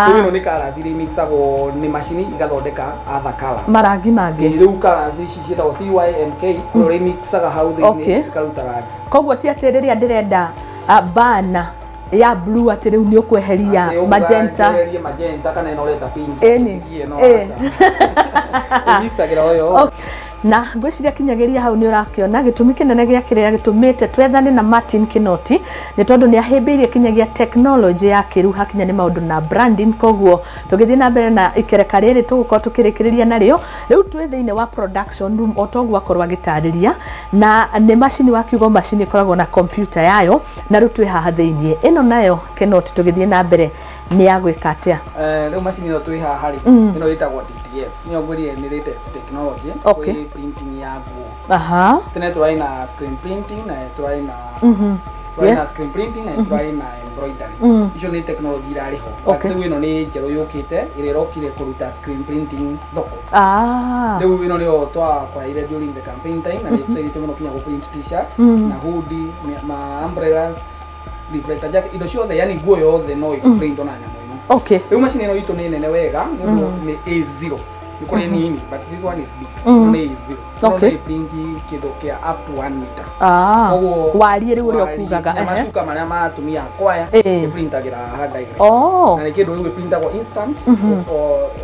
Rĩu ĩno nĩ colours iria imixagwo nĩ macini igathondeka other colours. Marangi mangĩ. Rĩu colours ici ciĩtagwo CYMK, ũrĩa imixaga hau thĩinĩ ikaruta rangi. Koguo ti atĩ rĩrĩa ndĩrenda bana ya blue atĩ rĩu nĩ ũkweheria Atĩ ũguo magenta. njeherie magenta kana ĩno ũreta pink. Ĩni. Ĩno aca. Ĩmixagĩra o yo. Na ngwĩciria kinyagĩria hau nĩ ũrakĩona gĩtũmi kĩnene gĩa kĩrĩa gĩtũmĩte twethane na Martin Kinoti, nĩ tondũ nĩ ahĩmbĩirie kinyagia technology ya kĩrĩu hakinya nĩ maũndũ na branding. Koguo tũgĩthiĩ na mbere na ikereka rĩrĩ tũgũkorwo tũkĩrĩkĩrĩria narĩo, rĩu twĩ thĩinĩ wa production room o toguo akorwo agĩtarĩria, na nĩ macini wakiuga macini ĩkoragwo na computer yayo, na rĩu twĩ haha thĩinĩ. Ĩno nayo Kinoti, tũgĩthiĩ na mbere, nĩ ya gwĩka atĩa? Rĩu macini ĩno twĩ haha rĩ, ĩno ĩtagwo DTF. Nĩyo ngwĩrire nĩ latest technology kwĩ printing ya nguo. Tene tũrarĩ na screen printing na tũrarĩ na tũrarĩ na screen printing na tũrarĩ na embroidery. Icio nĩ technology irarĩ ho. But rĩu ĩno nĩ njerũ yũkĩte, ĩrĩa ĩrokire kũruta screen printing thoko. Rĩu ĩno nĩyo twakwaire during the campaign time, na nĩ tũteithĩtie mũno kinya gũ print T-shirts na hoodie, ma umbrellas, reflector jacket, indo ciothe, yani nguo yothe no ĩprint ona nyamũ ĩno. Rĩu macini ĩno itũ nĩ nene wega nĩ ũndũ nĩ A0. Nĩ kũrĩ nini, but this one is big. Ĩno nĩ A0. Ĩno nĩ print kĩndũ kĩa up to 1 meter. Koguo Wariĩ rĩu ũrĩa wariĩ, ũkugaga. nginya macuka marĩa ma atumia a kwaya, ĩprintagĩra haha direct. Na nĩ kĩndũ rĩu ĩprintagwo instant,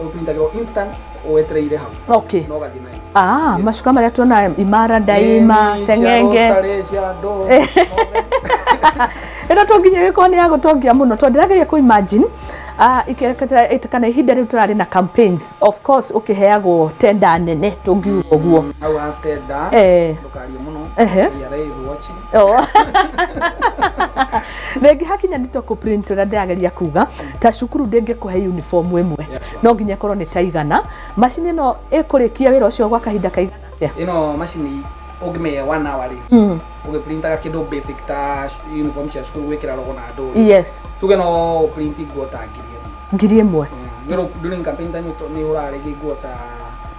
ĩprintagĩrwo instant wetereire hau. No ũgathiĩ nayo. Ah, macuka marĩa tuona Imara Daima, Ĩni, cia seng'enge. Rotary, cia ndoo, mothe. Ĩno to nginya ĩgĩkorwo nĩ ya gũtongia mũno, tondũ ndĩrageria kũ imagine kana ihinda rĩu tũrarĩ na campaigns, of course ũkĩheagwo tenda nene tũngiuga ũguo. Hau ha tenda, ndũkarie mũno. KRA is watching. Oh. Rĩngĩ hakinya nĩ to print, ũrĩa ndĩrageria kuga, ta cukuru ndĩngĩkũhe uniform ĩmwe, no nginya ĩkorwo nĩ ta igana. Macini ĩno ĩkũrĩkia wĩra ũcio gwa kahinda kaigana atĩa? Ĩno macini ũngĩmĩhe one hour rĩ, ũgĩprintaga kĩndũ basic ta uniform cia cukuru, gwĩkĩra rogo na ndũri, tuge no ũprint nguo ta 1000. 1000? Nĩ during campaign time nĩ ũraga rĩngĩ nguo ta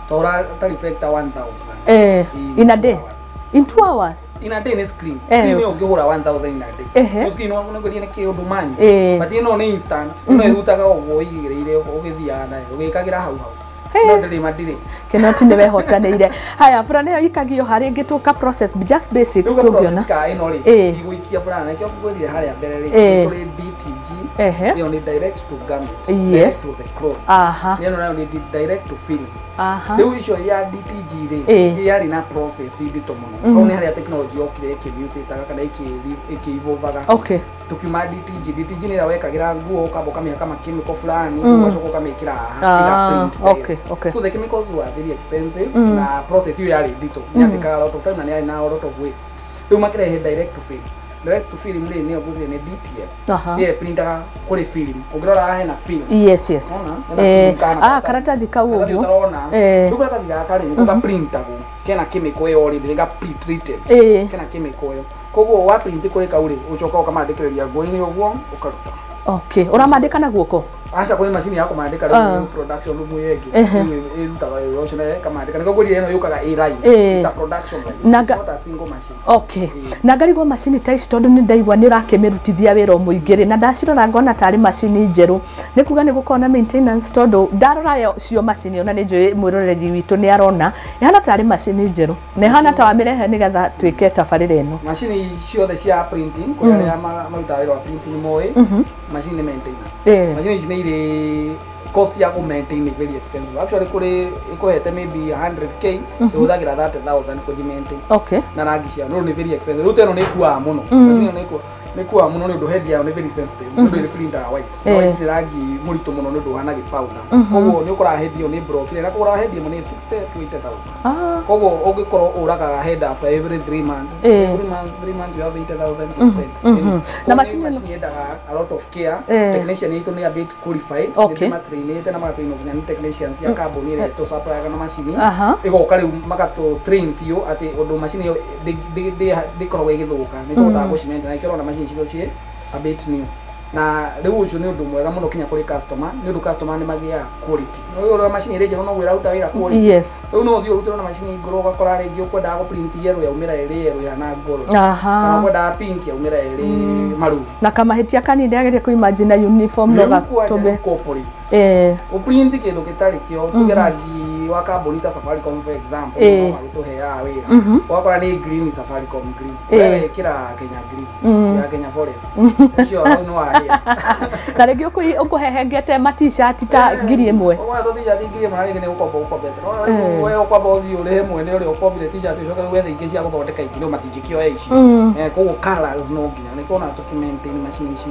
twahũra ta reflector 1000 In a two day? hours. In 2 hours? In a day nĩ screen. Screen ĩyo ũngĩhũra 1000 in a day. No screen no nĩ nĩ kĩũndũ manyu, but ĩno nĩ instant. Ĩno ĩrutaga ũguo ũigĩrĩire, ũgĩthiaga nayo ũgĩkagĩra hau hau. No ndĩrĩ madirĩ. Kinoti nĩ wehotanĩire. Haya, burana ĩyo ikagio harĩ ĩngĩ tũka process, just basics Rĩu tũngĩona. ka ĩno rĩ, igũikia burana, nĩkĩo ngwĩrire harĩa mbere rĩ, nĩ tũrĩ deep DTG. Ehe. Ĩyo nĩ direct to garment. Yes. Direct to the cloth. Ĩno nayo nĩ direct to film. Rĩu icio ya DTG rĩ, yarĩ na process nditũ mũno. Hau nĩ harĩa technology yokire ĩkĩmutĩtaga kana ĩkĩ-evolvaga. Tukiuma DTG, DTG nĩ ĩrĩa wekagĩra nguo, ũkamba ũkamĩhaka makĩmĩko fulani, ũgacoka ũkamĩkĩra haha, ĩga print direct. So the chemicals were very expensive, na process ĩyo yarĩ nditũ, nĩ yatĩkaga a lot of time na nĩ yarĩ na a lot of waste. Rĩu makĩrehe direct to film. Direct to film rĩ, nĩyo ngwĩrire nĩ DTF. Ĩyo ĩprintaga kũrĩ film. Ũngĩrora haha hena film. Yes. Ona hena film kana Karatathi kau karatathi ũguo. ũtarona. Rĩu karatathi gaka rĩ, nĩko gaprintagwo, kena chemical ĩyo already, nĩ ga pre-treated. Kena chemical ĩyo, koguo wa print kũrĩ kau rĩ, ũcoka ũkamandĩkĩrĩria nguo-inĩ ũguo, ũkaruta. Okay, ũramandĩka na guoko? Aca, kwĩ macini ya kũmandĩka. Rĩu production room ĩyo ĩngĩ rĩu ĩrutaga wĩra ũcio na ĩkamandĩka. Nĩkĩo ngwĩrire ĩno yũkaga ĩ line. It's a production line. It's not a single machine. Na ngarigwo macini ta ici, tondũ nĩ ndaigua nĩ ũrakĩmĩrutithia wĩra o mũingĩ rĩ, na ndacirora ngona tarĩ macini njerũ, nĩ kuga nĩ gũkorwo na maintenance, tondũ ndarora yo cio macini, ona nĩ njũĩ mwĩroreri witũ nĩ arona ĩhana tarĩ macini njerũ na ĩhana ta wamĩrehe nĩgetha twĩke tabarĩra ĩno. Macini ciothe cia printing, kũrĩ arĩa marutaga wĩra wa printing moĩ macini nĩ maintenance. Macini ici nĩ irĩ cost ya kũ maintain, nĩ very expensive actually. Kũrĩ ĩkũhete maybe 100K, ĩhũthagĩra 30,000 kũji maintain na rangi ciao, no nĩ very expensive. Rĩu ta ĩno nĩ ĩkuaga mũno, macini ĩno nĩ ĩkuaga mũno nĩ ũndũ head yayo nĩ very sensitive, nĩ ũndũ ĩrĩ printaga white na white nĩ rangi mũritũ mũno nĩ ũndũ ũhana gĩpowder, koguo nĩ ũkoraga head ĩyo nĩ broke, na kũgũra head ĩmwe nĩ 60 to 80,000. Koguo ũngĩkorwo ũragaga head after every 3 months, every month, 3 months, you have 80,000 to spend. Na Koguo macini ĩno- macini yendaga a lot of care. Technician itũ nĩ a bit qualified. Nĩ matrainĩte na magatrainwo nginya nĩ technicians ya kambuni ĩrĩa tũsupplyaga na macini. Ĩgoka rĩu magatũ train biũ atĩ ũndũ macini ĩyo ndĩkoragwo ĩgĩthũka, nĩ tũhotaga gũcimenta na ikĩrona macini icio ciĩ a bit new. Na rĩu ũcio nĩ ũndũ mwega mũno kinya kũrĩ customer, nĩ ũndũ customer nĩ magĩaga quality. Nĩ ũrĩa macini ĩrĩ njerũ noguo ĩraruta wĩra quality. Rĩu no ũthiĩ ũrutĩrwo na macini ngũrũ, ũgakora rĩngĩ ũkwendaga gũprint yellow yaumĩra ĩrĩ yellow ĩhana ngũrũ, kana ũkwendaga pink yaumĩra ĩrĩ maroon. Na kamahĩtia kanini ageria kũ imagine uniform no Rĩu kwanja gatũme rĩu corporate ũprint kĩndũ gĩtarĩ kĩo, tuge rangi wa kambuni ta Safaricom, for example, no magĩtũheaga wĩra, ũgakora nĩ green, Safaricom green, we wekĩra Kenya green ya Kenya Forest, ũcio hau nĩ wahĩa. Na rĩngĩ ũkũhehengete ma t-shirt ta 1000. Ũgũra tũ t-shirt 1000 na rĩngĩ nĩ gũkomba ũkombete. No we ũkwamba ũthiĩ ũrĩhe mwene ũrĩa ũkombire t-shirt, ũcoke rĩu wethe ingĩ cia gũthondeka ingĩ, rĩu matingĩkĩoya icio. Koguo colours no nginya nĩkĩo ona tũkĩ-maintain macini ici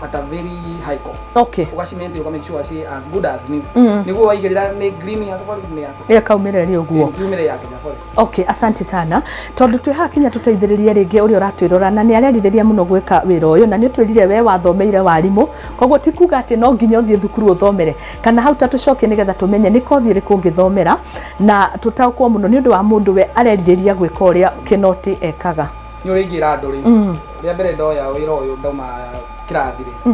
at a very high cost. Ũgacimaintain, ũka make sure ci as good as new, nĩguo waigĩrĩra nĩ green ya Safaricom, nĩ ya Safaricom. Ĩkaumĩra ĩrĩ ũguo. Kiumĩre ya Kenya Forest. Okay, asante sana, tondũ twĩ haha kinya tũteithĩrĩrie rĩngĩ ũrĩa ũratwĩrora na nĩ arerirĩria mũno gwĩka wĩra ũyũ, na nĩ ũtwĩrire we wathomeire warimũ, koguo ti kuga atĩ no nginya ũthiĩ thukuru ũthomere kana hau, ta tũcokie nĩgetha tũmenye nĩ kothi ĩrĩkũ ũngĩthomera na tũtaũkwo mũno nĩ ũndũ wa mũndũ we arerirĩria gwĩka ũrĩa Kĩnoti ekaga. Nĩ ũrĩingĩra andũ rĩ, rĩa mbere ndoya wĩra ũyũ, ndauma kĩrathi rĩ,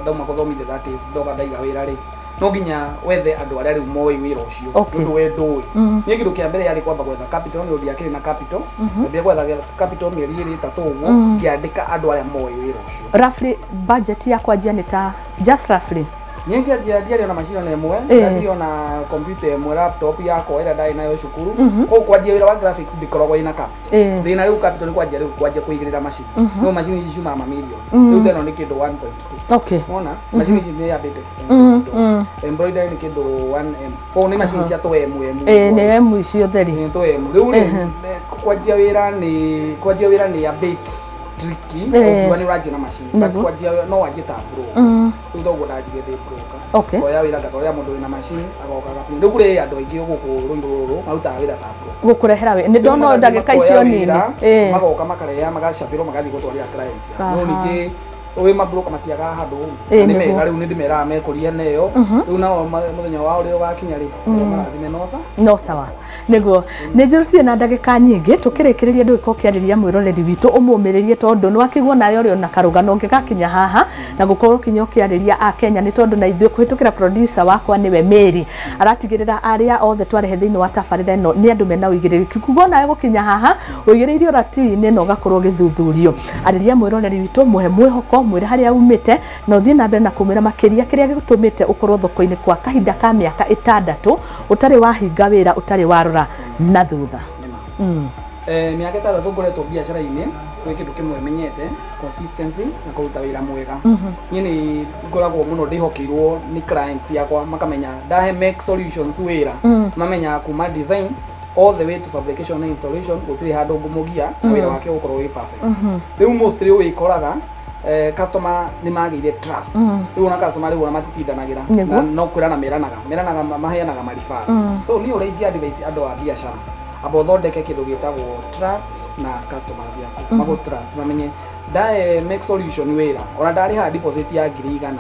ndauma gũthomithia, that is, ndoka ndaiga wĩra rĩ, no nginya wethe andũ arĩa rĩu moĩ wĩra ũcio, nĩ ũndũ we ndũĩ. Niĩ kĩndũ kĩa mbere yarĩ kwamba gwetha capital, nĩ ũndũ ndiakĩrĩ na capital. Ndambire gwetha capital mĩeri 2 3 ũguo, ngĩandĩka andũ arĩa moĩ wĩra ũcio. Roughly budget ya kwanjia nĩ ta, just roughly? Niĩ ngĩanjia ndiarĩ ona macini ona ĩmwe. Ndanjirie ona computer ĩmwe, laptop yakwa ĩrĩa ndarĩ nayo cukuru. Koguo kwanjia wĩra wa graphics ndikoragwo ĩna capital. Thĩna rĩu capital nĩ kwanjia, rĩu kwanjia kũigĩrĩra macini, no macini ici ciumaga ma millions. Rĩu ta ĩno nĩ kĩndũ 1.2. Wona macini ici nĩ a bit expensive kidogo. Embroidery nĩ kĩndũ 1M, koguo nĩ macini cia tũ M M. Nĩ M icio theri. Nĩ tũ M. Rĩu rĩ, kwanjia wĩra nĩ a bit tricky. Ũngiuga nĩ ũranjia na macini, but kwanjia no wanjie ta broker. Rĩu toguo ndanjirie ndĩ broker. Ngoya wĩra ngatwarĩra mũndũ wĩna macini, agoka agaprint. Rĩu kũrĩ andũ aingĩ gũkũ Rũirũ rũrũ marutaga wĩra ta broker. Gũkũrehera wĩ nĩ ndona Rĩu ndagĩka makoya icio nini. wĩra, magoka makareha, magacabĩrwo, magathiĩ gũtwarĩra client yao. No ningĩ wĩ mabroker matiagaga handũ nĩ mega. Rĩu nĩ ndĩmeraga mekũria neyo, rĩu nao mũthenya wao ũrĩa ũgakinya rĩ, marathime noca. No sawa, nĩguo nĩ njũrũtire na ndagĩka nyingĩ tũkĩrĩkĩrĩria, ndũgĩkorwo ũkĩarĩria mwĩroreri witũ, ũmũmĩrĩrie tondũ nĩ wakĩguo nawe ũrĩ ona karũgano ũngĩgakinya haha na gũkorwo kinya ũkĩarĩria akenya, nĩ tondũ na ithuĩ kũhĩtũkĩra producer wakwa nĩwe Mary aratigĩrĩra arĩa othe twarehe thĩinĩ wa tabarĩra ĩno nĩ andũ mena ũigĩrĩrĩki, kuga onawe gũkinya haha ũigĩrĩirio ratiri-inĩ na ũgakorwo ũgĩthuthurio. Arĩria mwĩroreri witũ, mũhe mwĩhoko, mwĩre harĩa umĩte na ũthiĩ na mbere na kũmwĩra makĩria kĩrĩa gĩgũtũmĩte ũkorwo thoko-inĩ kwa kahinda ka mĩaka 6 ũtarĩ wahinga wĩra, ũtarĩ warora na thutha. Nĩma. Mĩaka 6 ngoretwo biacara-inĩ, gwĩ kĩndũ kĩmwe menyete, consistency na kũruta wĩra mwega. Niĩ nĩ ngoragwo mũno ndĩhokeirwo nĩ clients yakwa, makamenya ndahe Make Solutions wĩra, mamenya kuma design all the way to fabrication na installation gũtirĩ handũ ngũmũgia na wĩra wake ũgũkorwo wĩ perfect. Rĩu mostly wĩkoraga customer nĩ magĩire trust. Rĩu ona customer rĩu ona matitindanagĩra na no kwĩrana meranaga maheanaga maribara. So niĩ ũrĩa ingĩ advice andũ a biacara, amba ũthondeke kĩndũ gĩtagwo trust na customers yaku, magũ trust, mamenye ndae Make Solution wĩra, ona ndarĩha deposit ya 100,000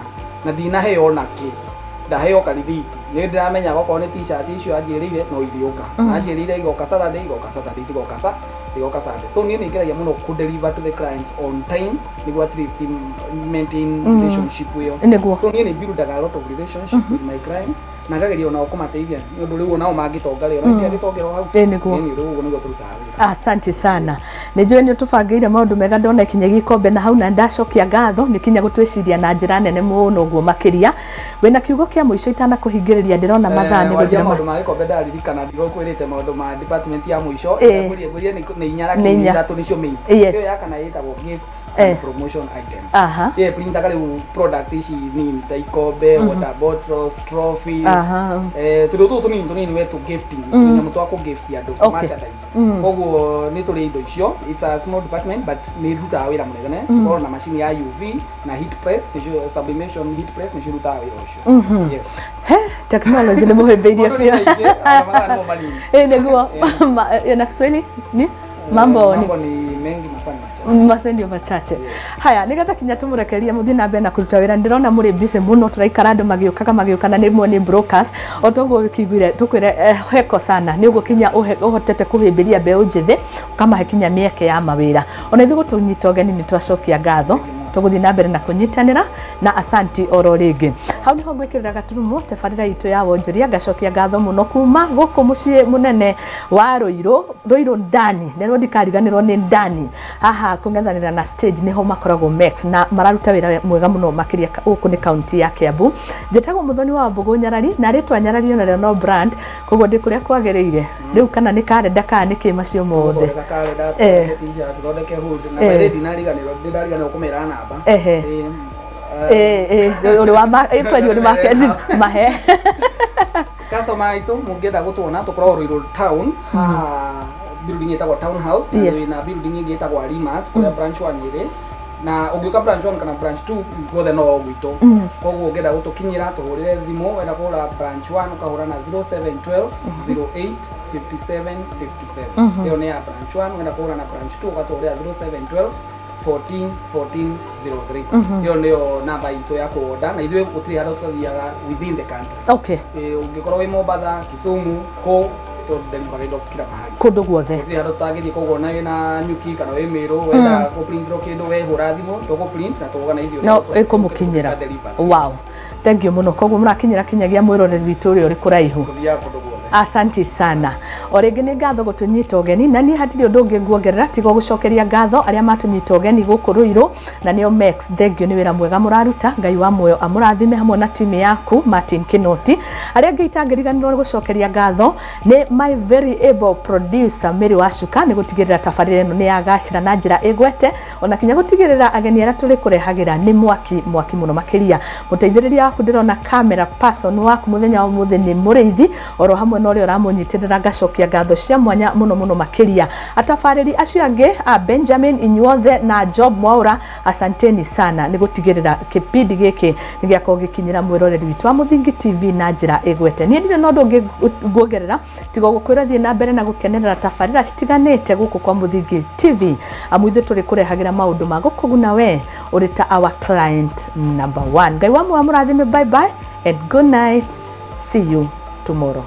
na ndinaheo ona kĩ, ndaheo karithiti, nĩ ndĩramenya okorwo nĩ t-shirt icio anjĩrĩire no iriũka, anjĩrĩire igoka Saturday, igoka Saturday, itigoka Sunday. So niĩ nĩ ngeragia mũno kũ deliver to the clients on time nĩguo at least maintain relationship ĩyo. So niĩ nĩ buildaga a lot of relationship with my clients na ngageria onao kũmateithia nĩ ũndũ rĩu onao mangĩtonga rĩ, ona ingĩagĩtongera hau. Nĩ rĩu ũguo nĩguo tũrutaga wĩra. Asante sana. Nĩ njũĩ nĩ tũbangĩire maũndũ mega, ndona kinya gĩkombe na hau, na ndacokia ngatho nĩ kinya gũtwĩciria na njĩra nene mũno ũguo makĩria. Wĩna kiugo kĩa mũico itanakũhingĩrĩria, ndĩrona mathaa nĩ gũthira. Maũndũ ma gĩkombe ndaririkana ndigũkwĩrĩte maũndũ ma department ya mũico, ngwĩrie nĩ inya lakini ithatũ nĩcio main. Ĩyo ya kana ĩtagwo gift and promotion items. Ĩyo printaga rĩu product ici nini ta ikombe, water bottles, trophies, tũrĩ tũtũ tũnini tũnini we tũ gifting, tũnyamũ twa kũ gift andũ, merchandise. Koguo nĩ tũrĩ indo icio, it's a small department but nĩ irutaga wĩra mũnene. Tũkoragwo na macini ya UV na heat press, nĩcio sublimation heat press, nĩcio irutaga wĩra ũcio. Yes. He, technology nĩ mũhĩmbĩirie biũ. Nĩguo. Na Kiswahili ni mambo ni mengi masani machache. Masaa ndio machache. Haya, nigetha kinya tumurekerie muthii na mbere na kuruta wira, ndirona muri busy muno, turaikara andu magiukaga magiuka na nimwe ni brokers o toguo wikiguire tukwire heko sana ni uguo kinya uhotete kuhimbiria mbeu njithi ukamahe kinya mieke ya mawira. Ona ithuĩ gũtũnyita ũgeni nĩ twacokia ngatho, tũgũthiĩ na mbere na kũnyitanĩra na asanti oro rĩngĩ. Hau niho ngwĩkĩrĩra gaturumo tabarĩra itũ ya wonjoria, ngacokia ngatho mũno kuma gũkũ mũciĩ mũnene wa Ruiru, Ruiru ndani, nerwo ndikariganĩrwo nĩ ndani haha kũng'ethanĩra na stage niho makoragwo Mex na mararuta wĩra mwega mũno makĩria gũkũ nĩ kaunti ya Kiambu. Njĩtagwo Muthoni wa Wambũgũ Nyarari, na rĩtwa Nyarari onarĩo no brand, koguo ndĩ kũrĩa kwagĩrĩire. Rĩu kana nĩ karenda kana nĩ kĩ macio mothe. Tũthondeke hood na by the ndinariganĩrwo kũmera namba. Ũrĩ wa kweli ũrĩ marketing mahe. Customer aitũ mũngĩenda gũtuona tũkoragwo Ruiru town, haha building ĩtagwo Town House, na na building ĩngĩ ĩtagwo Limas kũrĩa branch 1 ĩrĩ, na ũngĩũka branch 1 kana branch 2 guothe no gwitũ. Koguo ũngĩenda gũtũkinyĩra tũhũrĩre thimũ, wenda kũhũra branch 1 ũkahũra na 0712 08 57 57. Ĩyo nĩ ya branch 1. Wenda kũhũra na branch 2 ũgatũhũrĩra 0712 14 14 03. Ĩyo nĩyo namba itũ ya kũorder, na ithuĩ gũtirĩ handũ tũthiaga within the country. Okay. Ũngĩkorwo wĩ Mombatha, Kisumu, kũ tũdeliver indo kila mahali, kũndũ guothe. Gũtirĩ handũ tũtangĩthiĩ. Koguo ona wĩna nyuki kana wĩ Meru wenda kũprintĩrwo kĩndũ, we hũra thimũ tũgũprint na tũorganize ũrĩa no ĩkũmũkinyĩra. Wow, thank you mũno. Koguo mũrakinyĩra kinyagia mwĩroreri witũ ũrĩa ũrĩ kũraihu. Tũthiaga kũndũ guothe. Asante sana. O rĩngĩ nĩ ngatho gũtũnyita ũgeni, na niĩ hatirĩ ũndũ ũngĩ nguongerera tiga gũcokeria ngatho arĩa matũnyita ũgeni gũkũ Ruiru, na nĩo Mex. Thank you, nĩ wĩra mwega mũraruta. Ngai wa muoyo amũrathime hamwe na timu yaku Martin Kinoti. Arĩa angĩ itangĩriganĩrwo nĩ gũcokeria ngatho nĩ my very able producer Mary Wacuka, nĩ gũtigĩrĩra tabarĩra ĩno nĩ yagacĩra na njĩra ĩgwete, ona kinya gũtigĩrĩra ageni arĩa tũrĩ kũrehagĩra nĩ mwaki mwaki mũno makĩria. Mũteithĩrĩria waku ndĩrona camera person waku mũthenya wa ũmũthĩ nĩ Mũrĩithi, oro hamwe na ũrĩa ũramũnyitĩrĩra, ngacokia ngatho cia mwanya mũno mũno makĩria. Atabarĩri acio angĩ a Benjamin inyuothe na Job Mwaura, asanteni sana nĩ gũtigĩrĩra kĩbindi gĩkĩ nĩ gĩakorwo gĩkinyĩra mwĩroreri witũ wa Mũthingi TV na njĩra ĩgwete. Niĩ ndirĩ na ũndũ ũngĩ nguongerera tiga gũkwĩra thiĩ na mbere na gũkenerera tabarĩra citiganĩte gũkũ kwa Mũthingi TV, amu ithuĩ tũrĩ kũrehagĩra maũndũ ma gũkũguna we ũrĩ ta our client number 1. Ngai wa muoyo amũrathime. Bye bye and good night, see you tomorrow.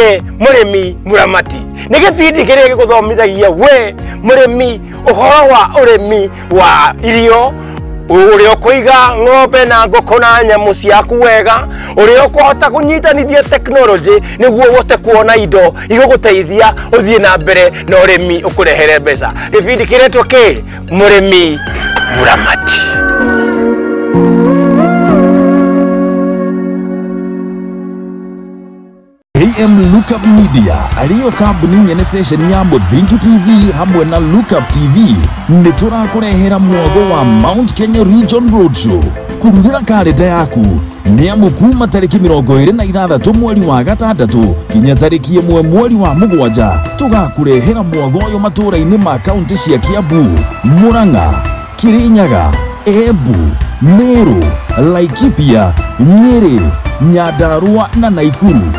nĩ mũrĩmi mũramati. Nĩ gĩbindi kĩrĩa gĩgũthomithagia we mũrĩmi ũhoro wa ũrĩmi wa irio, ũrĩa ũkũiga ng'ombe na ngũkũ na nyamũ ciaku wega, ũrĩa ũkũhota kũnyitanithia technology nĩguo ũhote kuona indo igũgũteithia ũthiĩ na mbere na ũrĩmi ũkũrehere mbeca. Gĩbindi kĩretwo kĩ? Mũrĩmi mũramati. AM Lookup Media ariyo kambuni nyene station ya Muthingi TV hamwe na Lookup TV nĩ tũrakũrehera mwago wa Mount Kenya Region Roadshow. Kurugĩra karenda yaku nĩ amu kuma tarĩki 26 mweri wa gatandatũ nginya tarĩki 1 mweri wa mũgwanja tũgakũrehera mwago ũyũ matũũra-inĩ ma kaunti cia Kiambu, Murang'a, Kirinyaga, Embu, Meru, Laikipia, Nyeri, Nyandarua na Naikuru.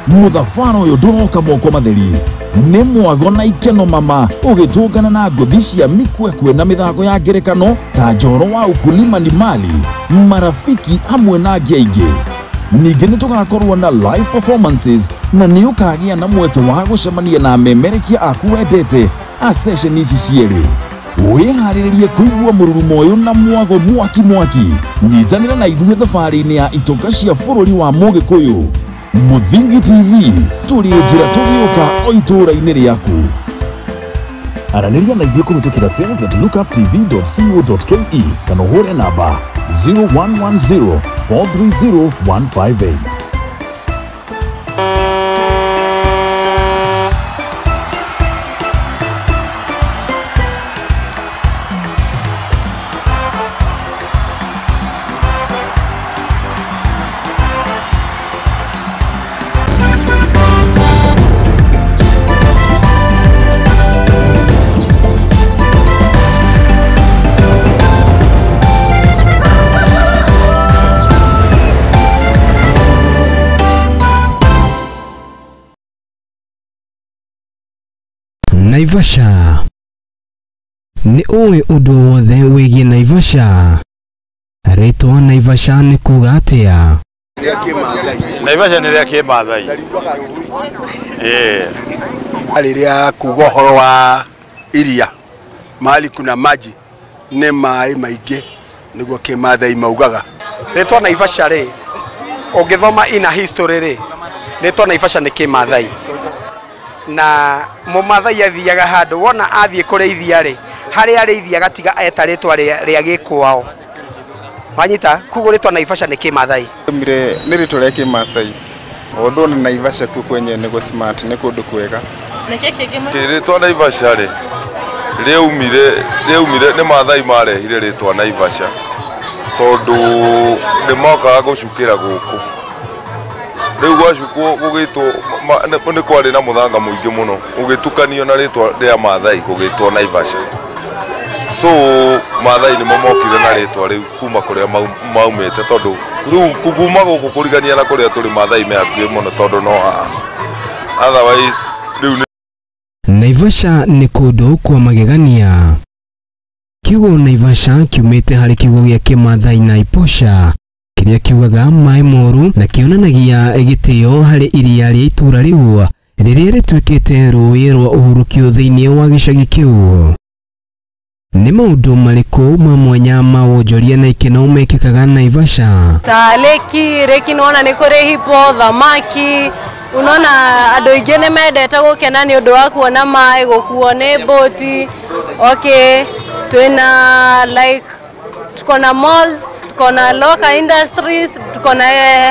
Mũthabara ũyũ ndũroka moko matheri nĩ mwago na ikeno mama ũgĩtũngana na ngũthi cia mikwekwe na mĩthako ya ngerekano ta njoro wa ukulima ni mali, marafiki hamwe na angĩ aingĩ. Ningĩ nĩ tũgakorwo na live performances na nĩ ũkagĩa na mweke wa gũcemania na amemerekia aku wendete a session ici cierĩ. Wĩharĩrĩrie kũigua mũrurumo ũyũ na mwago mwaki mwaki. Nyitanĩra na ithuĩ thabarĩ-inĩ ya itonga cia bũrũri wa Mũgĩkũyũ. Muthingi TV tũrĩ njĩra tũgĩũka o itũũra-inĩ rĩaku. Aranĩria na ithuĩ kũhĩtũkĩra sales@lookuptv.co.ke kana ũhũre namba 0110 430 158. Naivasha. Nĩ ũĩ ũndũ wothe wĩgiĩ Naivasha? Rĩtwa Naivasha nĩ kuuga atĩa? Naivasha nĩ rĩa kĩmathai. Rĩrĩa kuga ũhoro wa iria, mahali kuna maji nĩ maĩ maingĩ, nĩguo kĩmathai maugaga. Rĩtwa Naivasha rĩ, ũngĩthoma ina history rĩ, rĩtwa Naivasha nĩ kĩmathai. Na mũmathai athiaga handũ wona athiĩ kũrĩithia rĩ, harĩa arĩithia gatiga eta rĩtwa rĩa gĩkwao. Wanyita koguo rĩtwa Naivasha nĩ kĩmathai. Nĩ rĩtwa rĩa kĩmathai. Although nĩ Naivasha kuo kwenyewe nĩ smart, nĩ kũndũ kwega. Rĩtwa Naivasha rĩ rĩaumire nĩ mathai marehire rĩtwa Naivasha tondũ nĩ mokaga gũcukĩra gũkũ. Rĩu gwacukwo gũgĩtwo nĩ kwarĩ na mũthanga mũingĩ mũno ũgĩtukanio na rĩtwa rĩa Maathai gũgĩtwo Naivasha. So Maathai nĩmo mokire na rĩtwa rĩu kuma kũrĩa maumĩte tondũ rĩu kuma gũkũ kũrigania na kũrĩa tũrĩ Maathai me hakuhĩ mũno tondũ no haha. Otherwise rĩu Naivasha nĩ kũndũ kwa magegania. Kiugo Naivasha kiumĩte harĩ kiugo gĩa kĩmathai Naiposha kĩrĩa kiugaga maĩ moru na kĩonanagia gĩtĩo harĩ iria rĩa itũũra rĩu rĩrĩa rĩtuĩkĩte rũĩ rwa ũhurũkio thĩinĩ wa gĩcagi kĩu. Nĩ maũndũ marĩkũ ma mwanya ma wonjoria na ikeno mekĩkaga Naivasha? Ta leki, reki nĩwona nĩ kũrĩ hipo, thamaki, unaona andũ aingĩ nĩ mendete gũkena nĩ ũndũ wa kuona maĩ, gũkuo nĩ boti. Okay, twĩna like tuko na malls, tuko na local industries, tuko na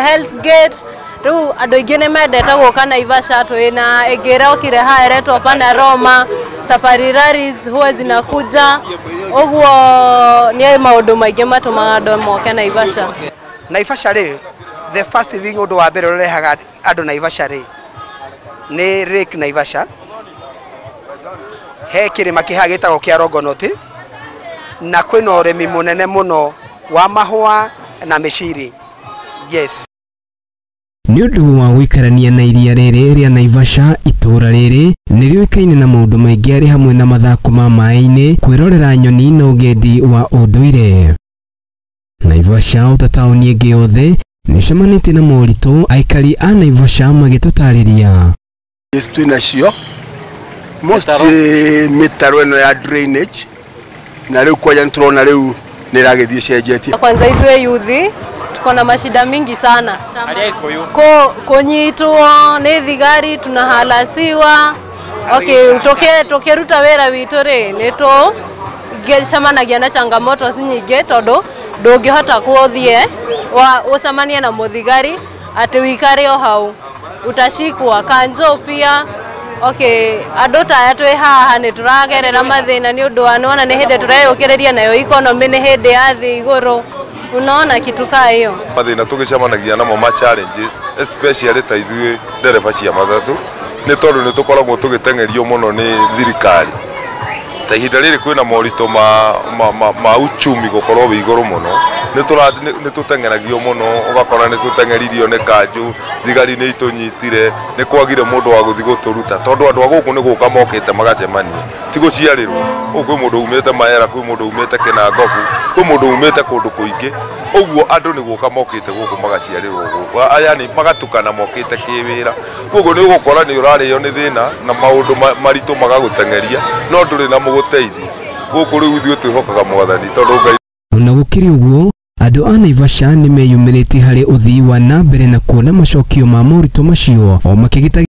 health gate. Rĩu andũ aingĩ nĩ mendete gũka Naivasha. Twĩna ĩngĩ ĩrokire haha ĩretwo Panorama, safari rallies huwa zinakuja. Ũguo nĩ maũndũ maingĩ matũmaga andũ moke Naivasha. Naivasha rĩ, the first thing ũndũ wa mbere ũrehaga andũ Naivasha rĩ nĩ Lake Naivasha. He kĩrĩma kĩhaha gĩtagwo kĩa Longonot, na kwĩna ũrĩmi mũnene mũno wa mahũa na mĩciri. Yes. Nĩ ũndũ wa gũikarania na iria rĩrĩ rĩa Naivasha, itũũra rĩrĩ nĩ rĩũĩkaine na maũndũ maingĩ arĩ hamwe na mathako ma maĩ-inĩ, kwĩrorera nyoni na ũgendi wa ũndũire. Naivasha ota taũni ĩngĩ yothe nĩcemanĩtie na moritũ aikari a Naivasha magĩtũtarĩria. Twĩ nacio most mĩtaro ĩno ya drainage na rĩu kwanja nĩtũrona rĩu nĩ ĩragĩthiĩ cenjetie. Kwanza ithuĩ yuthi tuko na mashida mingi sana, kunyitwo nĩ thigari, tunahalasiwa. Okay, tukiruta wĩra witũ rĩ nĩ tũgĩcemanagia na changamoto nyingĩ tondũ ndũngĩhota gũthiĩ ucemanie na mũthigari atĩ wikare o hau, utashikwa kanjo pia. Okay, andũ ta aya twĩ haha nĩ tũragerera mathĩna nĩ ũndũ wa nĩwona nĩ hĩndĩ tũreyũkĩrĩria nayo economy nĩ hĩndĩ ya thĩ igũrũ, unaona kitu kaa hiyo. Mathĩna tũgĩcemanagia namo ma challenges especially ta ithuĩ ndereba cia matatũ nĩ tondũ nĩ tũkoragwo tũgĩteng'erio mũno nĩ thirikari. Ta ihinda rĩrĩ kwĩna moritũ ma uchumi gũkorwo wĩ igũrũ mũno, nĩ tũteng'eragio mũno, ũgakora nĩ tũteng'eririo nĩ kanjũ, thigari nĩ itũnyitire, nĩ kwagire mũndũ wa gũthiĩ gũtũruta tondũ andũ a gũkũ nĩ gũka mokĩte magacemania, ti gũciarĩrwo. Ũguo kwĩ mũndũ umĩte Maera, kwĩ mũndũ umĩte Kĩnangobu, kwĩ mũndũ umĩte kũndũ kũingĩ, ũguo andũ nĩ gũka mokĩte gũkũ magaciarĩrwo gũkũ, yani magatukana mokĩte kĩwĩra. Koguo nĩ ũgũkora nĩ ũrarĩo nĩ thĩna na maũndũ maritũ magagũteng'eria, no ndũrĩ na mũgũteithia. Gũkũ rĩu ithuĩ twĩhokaga Mwathani tondũ Ngai. Ona gũkĩrĩ ũguo, andũ a Naivasha nĩ meyumĩrĩtie harĩ ũthii wa na mbere na kuona macokio ma moritũ macio o makĩgitagĩra